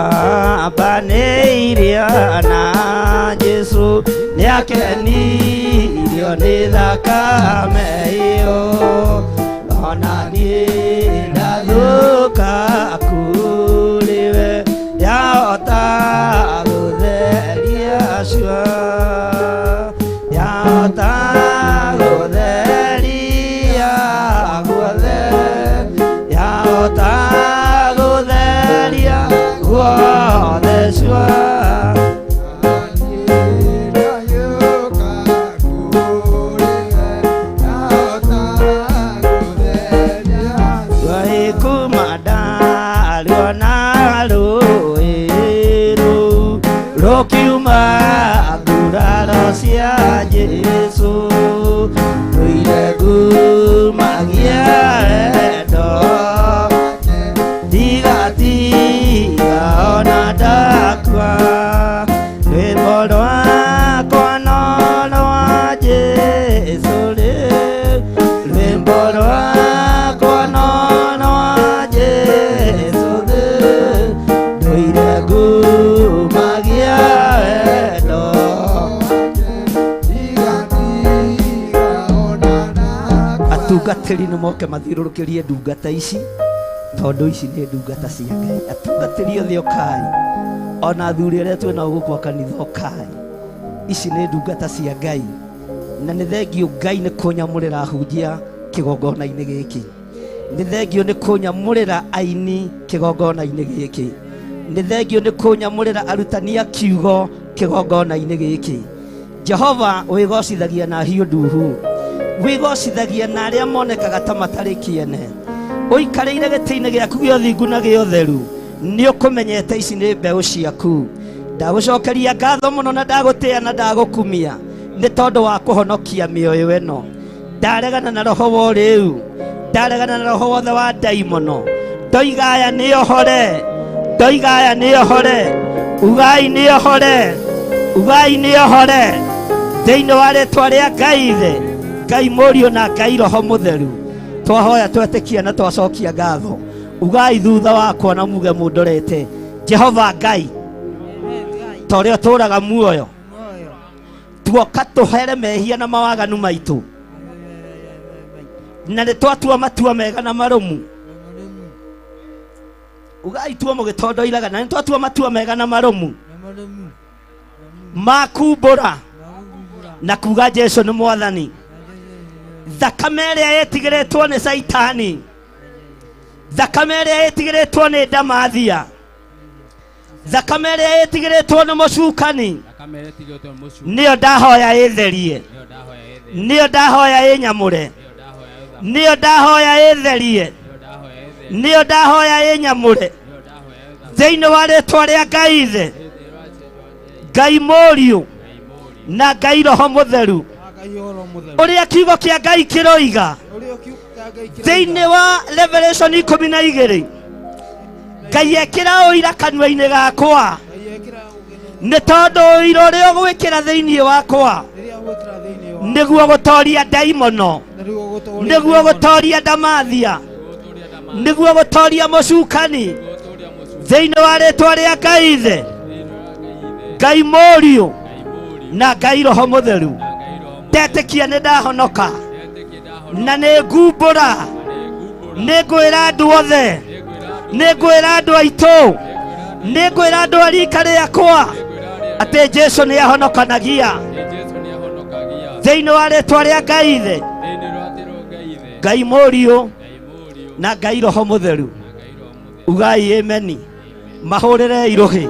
mbanĩirie na Jesũ nĩakenirio nĩ thakame ĩyo, ona niĩ ndathũka kũrĩ we, yahota gũtheria cua, yahota gũtheria guothe, yahota gũtheria guothe cua. Rũkiuma nguraro cia Jesũ, rũire ngumagia wendo, ndigatiga ona ndakua. Rwĩmbo rwakwa no rwa Jesũ rĩu, rwĩmbo rwakwa no rwa Jesũ rĩu, ndũire ngumagia wendo. Atungatĩri nĩ moke mathiũrũrũkĩrie ndungata ici, tondũ ici nĩ ndungata cia Ngai. Atungatĩri othe ũkai, ona athuri arĩa twĩ nao gũkũ a kanitha ũkai, ici nĩ ndungata cia Ngai. Na nĩ thengio Ngai nĩ kũnyamũrĩra ahunjia kĩgongona-inĩ gĩkĩ, nĩ thengio nĩ kũnyamũrĩra aini kĩgongona-inĩ gĩkĩ, nĩ thengio nĩ kũnyamũrĩra arutani a kiugo kĩgongona-inĩ gĩkĩ. Jehova wĩgocithagia na hiũ nduhu, wĩgocithagia na arĩa monekaga ta matarĩ kĩene. Ũikarĩire gĩtĩ-inĩ gĩaku gĩa ũthingu na gĩa ũtheru, nĩ ũkũmenyete ici nĩ mbeũ ciaku. Ndagũcokeria ngatho mũno na ndagũtĩa na ndagũkumia nĩ tondũ wa kũhonokia mĩoyo ĩno. Ndaregana na roho wa ũrĩu, ndaregana na roho wothe wa ndaimono. Ndoiga aya nĩ ohore, ndoiga aya nĩ ohore, ugai nĩ ohore, ugai nĩ ohore, thĩinĩ wa rĩtwa rĩa Ngai Ithe, Ngai Mũriũ na Ngai Roho Mũtheru. Twahoya twetĩkia na twacokia ngatho. Ugai thutha wakwa na muge mũndorete, Jehova Ngai, ta ũrĩa ũtũũraga muoyo, tuoka tũhere mehia na mawaganu maitũ, na nĩ twatua matua mega na marũmu. Ugai tuo mũgĩtondoiraga, na nĩ twatua matua mega na marũmu makumbũra na kuga Jesu nĩ mwathani. Thakame ĩrĩa ĩtigĩrĩtwo nĩ Caitani, thakame ĩrĩa ĩtigĩrĩtwo nĩ ndamathia, thakame ĩrĩa ĩtigĩrĩtwo nĩ mũcukani, nĩyo ndahoya ĩtherie, nĩyo ndahoya ĩnyamũre, nĩyo ndahoya ĩtherie, nĩyo ndahoya ĩnyamũre, thĩinĩ wa rĩtwa rĩa Ngai Ithe, Ngai Mũriũ na Ngai Roho Mũtheru. Ũrĩa kiugo kĩa Ngai kĩroiga thĩinĩ wa Revelation 12, Ngai ekĩra ũira kanua-inĩ gakwa, nĩ tondũ ũira ũrĩa ũgwĩkĩra thĩinĩ wakwa nĩguo gũtoria ndaimono, nĩguo gũtoria ndamathia, nĩguo gũtoria mũcukani, thĩinĩ wa rĩtwa rĩa Ngai Ithe, Ngai Mũriũ na Ngai Roho Mũtheru. Ndetĩkia nĩ ndahonoka na nĩ ngumbũra, nĩ ngwĩra andũ othe, nĩ ngwĩra andũ aitũ, nĩ ngwĩra andũ a rika rĩakwa atĩ Jesu nĩ ahonokanagia, thĩinĩ wa rĩtwa rĩa Ngai Ithe, Ngai Mũriũ na Ngai Roho Mũtheru. Ugai ameni. Mahũrĩre irũhĩ.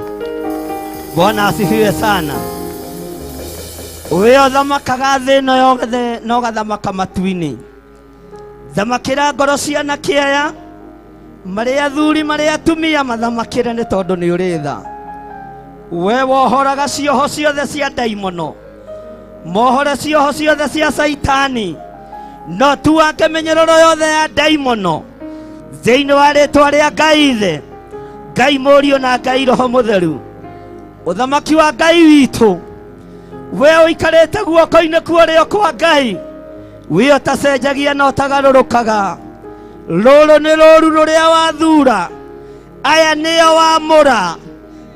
Bwana asifiwe sana. We ũthamakaga thĩ ĩno yothe na ũgathamaka matu-inĩ, thamakĩra ngoro cia kĩaya, marĩ athuri marĩ atumia, mathamakĩre nĩ tondũ nĩ ũrĩ tha. We wohoraga cioho ciothe cia ndaimono, mohore cioho ciothe cia Saitani, no tuange mĩnyororo yothe ya ndaimono thĩinĩ wa rĩtwa rĩa Ngai Ithe, Ngai Mũriũ na Ngai Roho Mũtheru. Ũthamaki wa Ngai witũ, we ũikarĩte guoko-inĩ kwa ũrĩo kwa Ngai, we ũtacenjagia na ũtagarũrũkaga. Rũrũ nĩ rũru rũrĩa wathura, aya nĩo wamũra,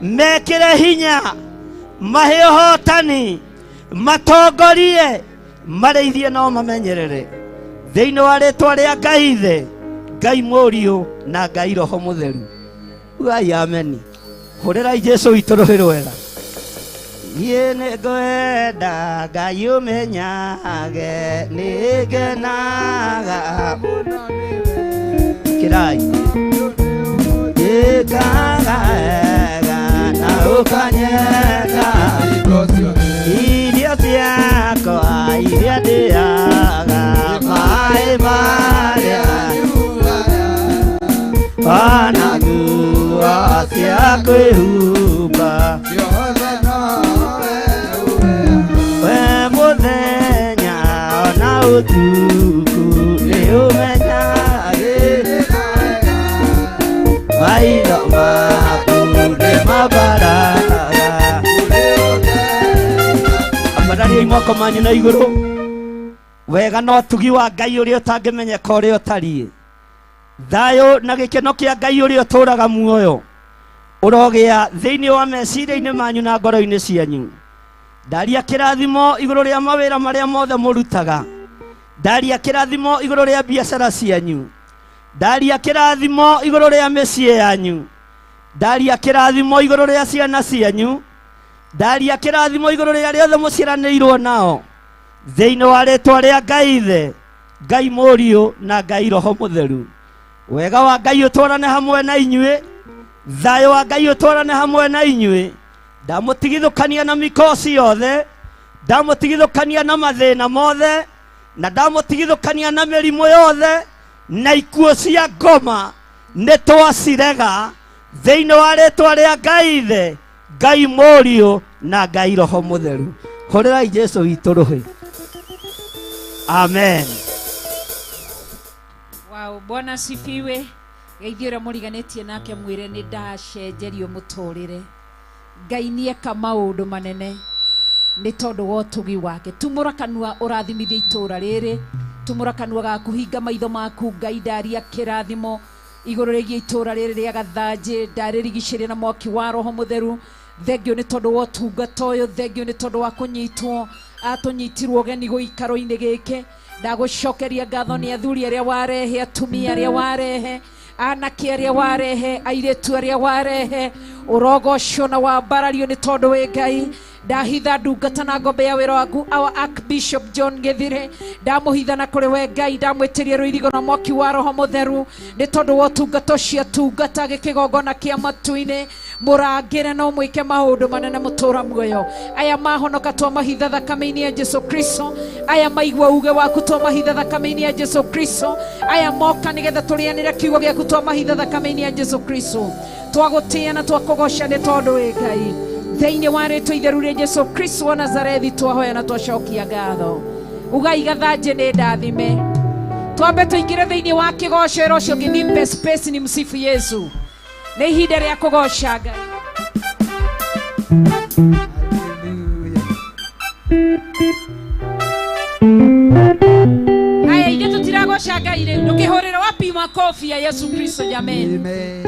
mekĩre hinya, mahe ũhotani, matongorie, marĩithie no mamenyerere thĩinĩ wa rĩtwa rĩa Ngai Ithe, Ngai Mũriũ na Ngai Roho Mũtheru. Ugai ameni. Hũrĩrai Jesũ witũ rũhĩ rwega. Niĩ nĩngwenda Ngai ũmenyage, nĩngenaga kĩrai ĩkaga wega na ũkanyenda irio ciakwa iria ndĩaga, maĩ marĩa ona nguo cia kwĩhumba, we mũthenya ona ũtukũ nĩ ũmenyagĩrĩra, maitho maku nĩ mabaraga. Ambarariai moko manyu na igũrũ. Wega na ũtugi wa Ngai ũrĩa ũtangĩmenyeka ũrĩa ũtariĩ, thayũ na gĩkeno kĩa Ngai ũrĩa ũtũũraga muoyo ũrogĩa thĩinĩ wa meciria-inĩ manyu na ngoro-inĩ cianyu. Ndaria kĩrathimo igũrũ rĩa mawĩra marĩa mothe mũrutaga, ndaria kĩrathimo igũrũ rĩa biacara cianyu, ndaria kĩrathimo igũrũ rĩa mĩciĩ yanyu, ndaria kĩrathimo igũrũ rĩa ciana cianyu, ndaria kĩrathimo igũrũ rĩa arĩa othe mũciaranĩirwo nao thĩinĩ wa rĩtwa rĩa Ngai Ithe, Ngai Mũriũ na Ngai Roho Mũtheru. Wega wa Ngai ũtwarane hamwe na inyuĩ, thayũ wa Ngai ũtwarane hamwe na inyuĩ. Ndamũtigithũkania na mikosi yothe, ndamũtigithũkania na mathĩna mothe, na ndamũtigithũkania na mĩrimũ yothe na ikuũ cia ngoma nĩ twacirega thĩinĩ wa rĩtwa rĩa Ngai Ithe, Ngai Mũriũ na Ngai Roho Mũtheru. Hũrĩrai Jesũ witũ rũhĩ. Amen. Wow, Bwana asifiwe. Geithio ũrĩa mũriganĩtie nake mwĩre nĩ ndacenjerio mũtũrĩre. Ngai nĩeka maũndũ manene nĩ tondũ wa ũtugi wake. Tumũra kanua ũrathimithie itũũra rĩrĩ, tumũra kanua gaku, hinga maitho maku. Ngai ndaria kĩrathimo igũrũ rĩgiĩ itũũra rĩrĩ rĩa Gathanjĩ, ndarĩrigicĩria na mwaki wa Roho Mũtheru. Thengio nĩ tondũ wa ũtungata ũyũ, thengio nĩ tondũ wa kũnyitwo, atũnyitirwo ũgeni gũikaro-inĩ gĩkĩ. Ndagũcokeria ngatho nĩ athuri arĩa warehe, atumia arĩa warehe, anake arĩa warehe, airĩtu arĩa warehe. Ũrogocwo na wambarario nĩ tondũ wĩ Ngai. Ndahitha ndungata na ngombe ya wĩra waku, our Archbishop John Githire, ndamũhitha na kũrĩ we Ngai, ndamwĩtĩria rũirigo na mwaki wa Roho Mũtheru nĩ tondũ wa ũtungata ũcio atungata gĩkĩgongona kĩa matu-inĩ. Mũrangĩre na ũmwĩke maũndũ manene mũtũra muoyo. Aya mahonoka twamahitha thakame-inĩ ya Jesu Kristo, aya maigua uge waku twamahitha thakame-inĩ ya Jesu Kristo, aya moka nĩgetha tũrĩanĩre kiugo gĩaku twamahitha thakame-inĩ ya Jesu Kristo. Twagũtĩĩa na twakũgoca nĩ tondũ wĩ Ngai. Thĩinĩ wa rĩtwa itheru rĩa Jesu Kristo wa Nazarethi twahoya na twacokia ngatho. Ugai Gathanjĩ nĩ ndathime. Twambe tũingĩre thĩinĩ wa kĩgoco ĩro ũcio ũngĩ, nipe space ni msifu Yesu. Nĩ ihinda rĩa kũgoca Ngai. Haya, ithuĩ tũtiragoca Ngai rĩu, ndũkĩhũrĩre wapi makofi ya Yesu Kristo jameni. Amen.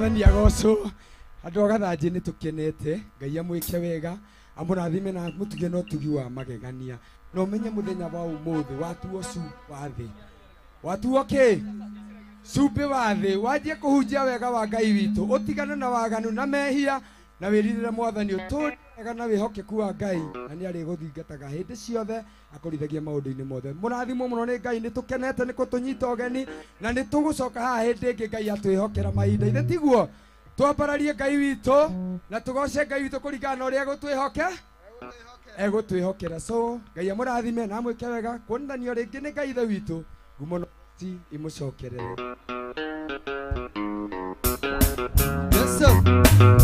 Mwathani agocwo. Andũ a Gathanjĩ nĩ tũkenete, Ngai amwĩke wega, amũrathime na mũtuge na ũtugi wa magegania. Na ũmenye mũthenya wa ũmũthĩ watuo cumbĩ wa thĩ. Watuo kĩ? Cumbĩ wa thĩ. Wanjie kũhunjia wega wa Ngai witũ, ũtigane na waganu na mehia, na wĩrirĩre Mwathani, ũtũũre wega na wĩhokeku wa Ngai, na nĩ arĩgũthingataga hĩndĩ ciothe, akũrithagia maũndũ-inĩ mothe. Mũrathimwo mũno nĩ Ngai, nĩ tũkenete nĩ kũtũnyita ũgeni, na nĩ tũgũcoka haha hĩndĩ ĩngĩ Ngai atwĩhokera mahinda. Ithe tiguo? Twambararie Ngai witũ na tũgoce Ngai witũ kũringana na ũrĩa egũtwĩhoke egũtwĩhokera. So Ngai amũrathime na amwĩke wega, kuonithanio rĩngĩ nĩ Ngai ithe witũ, ngumo na ũhoti imũcokerere. Yes, sir.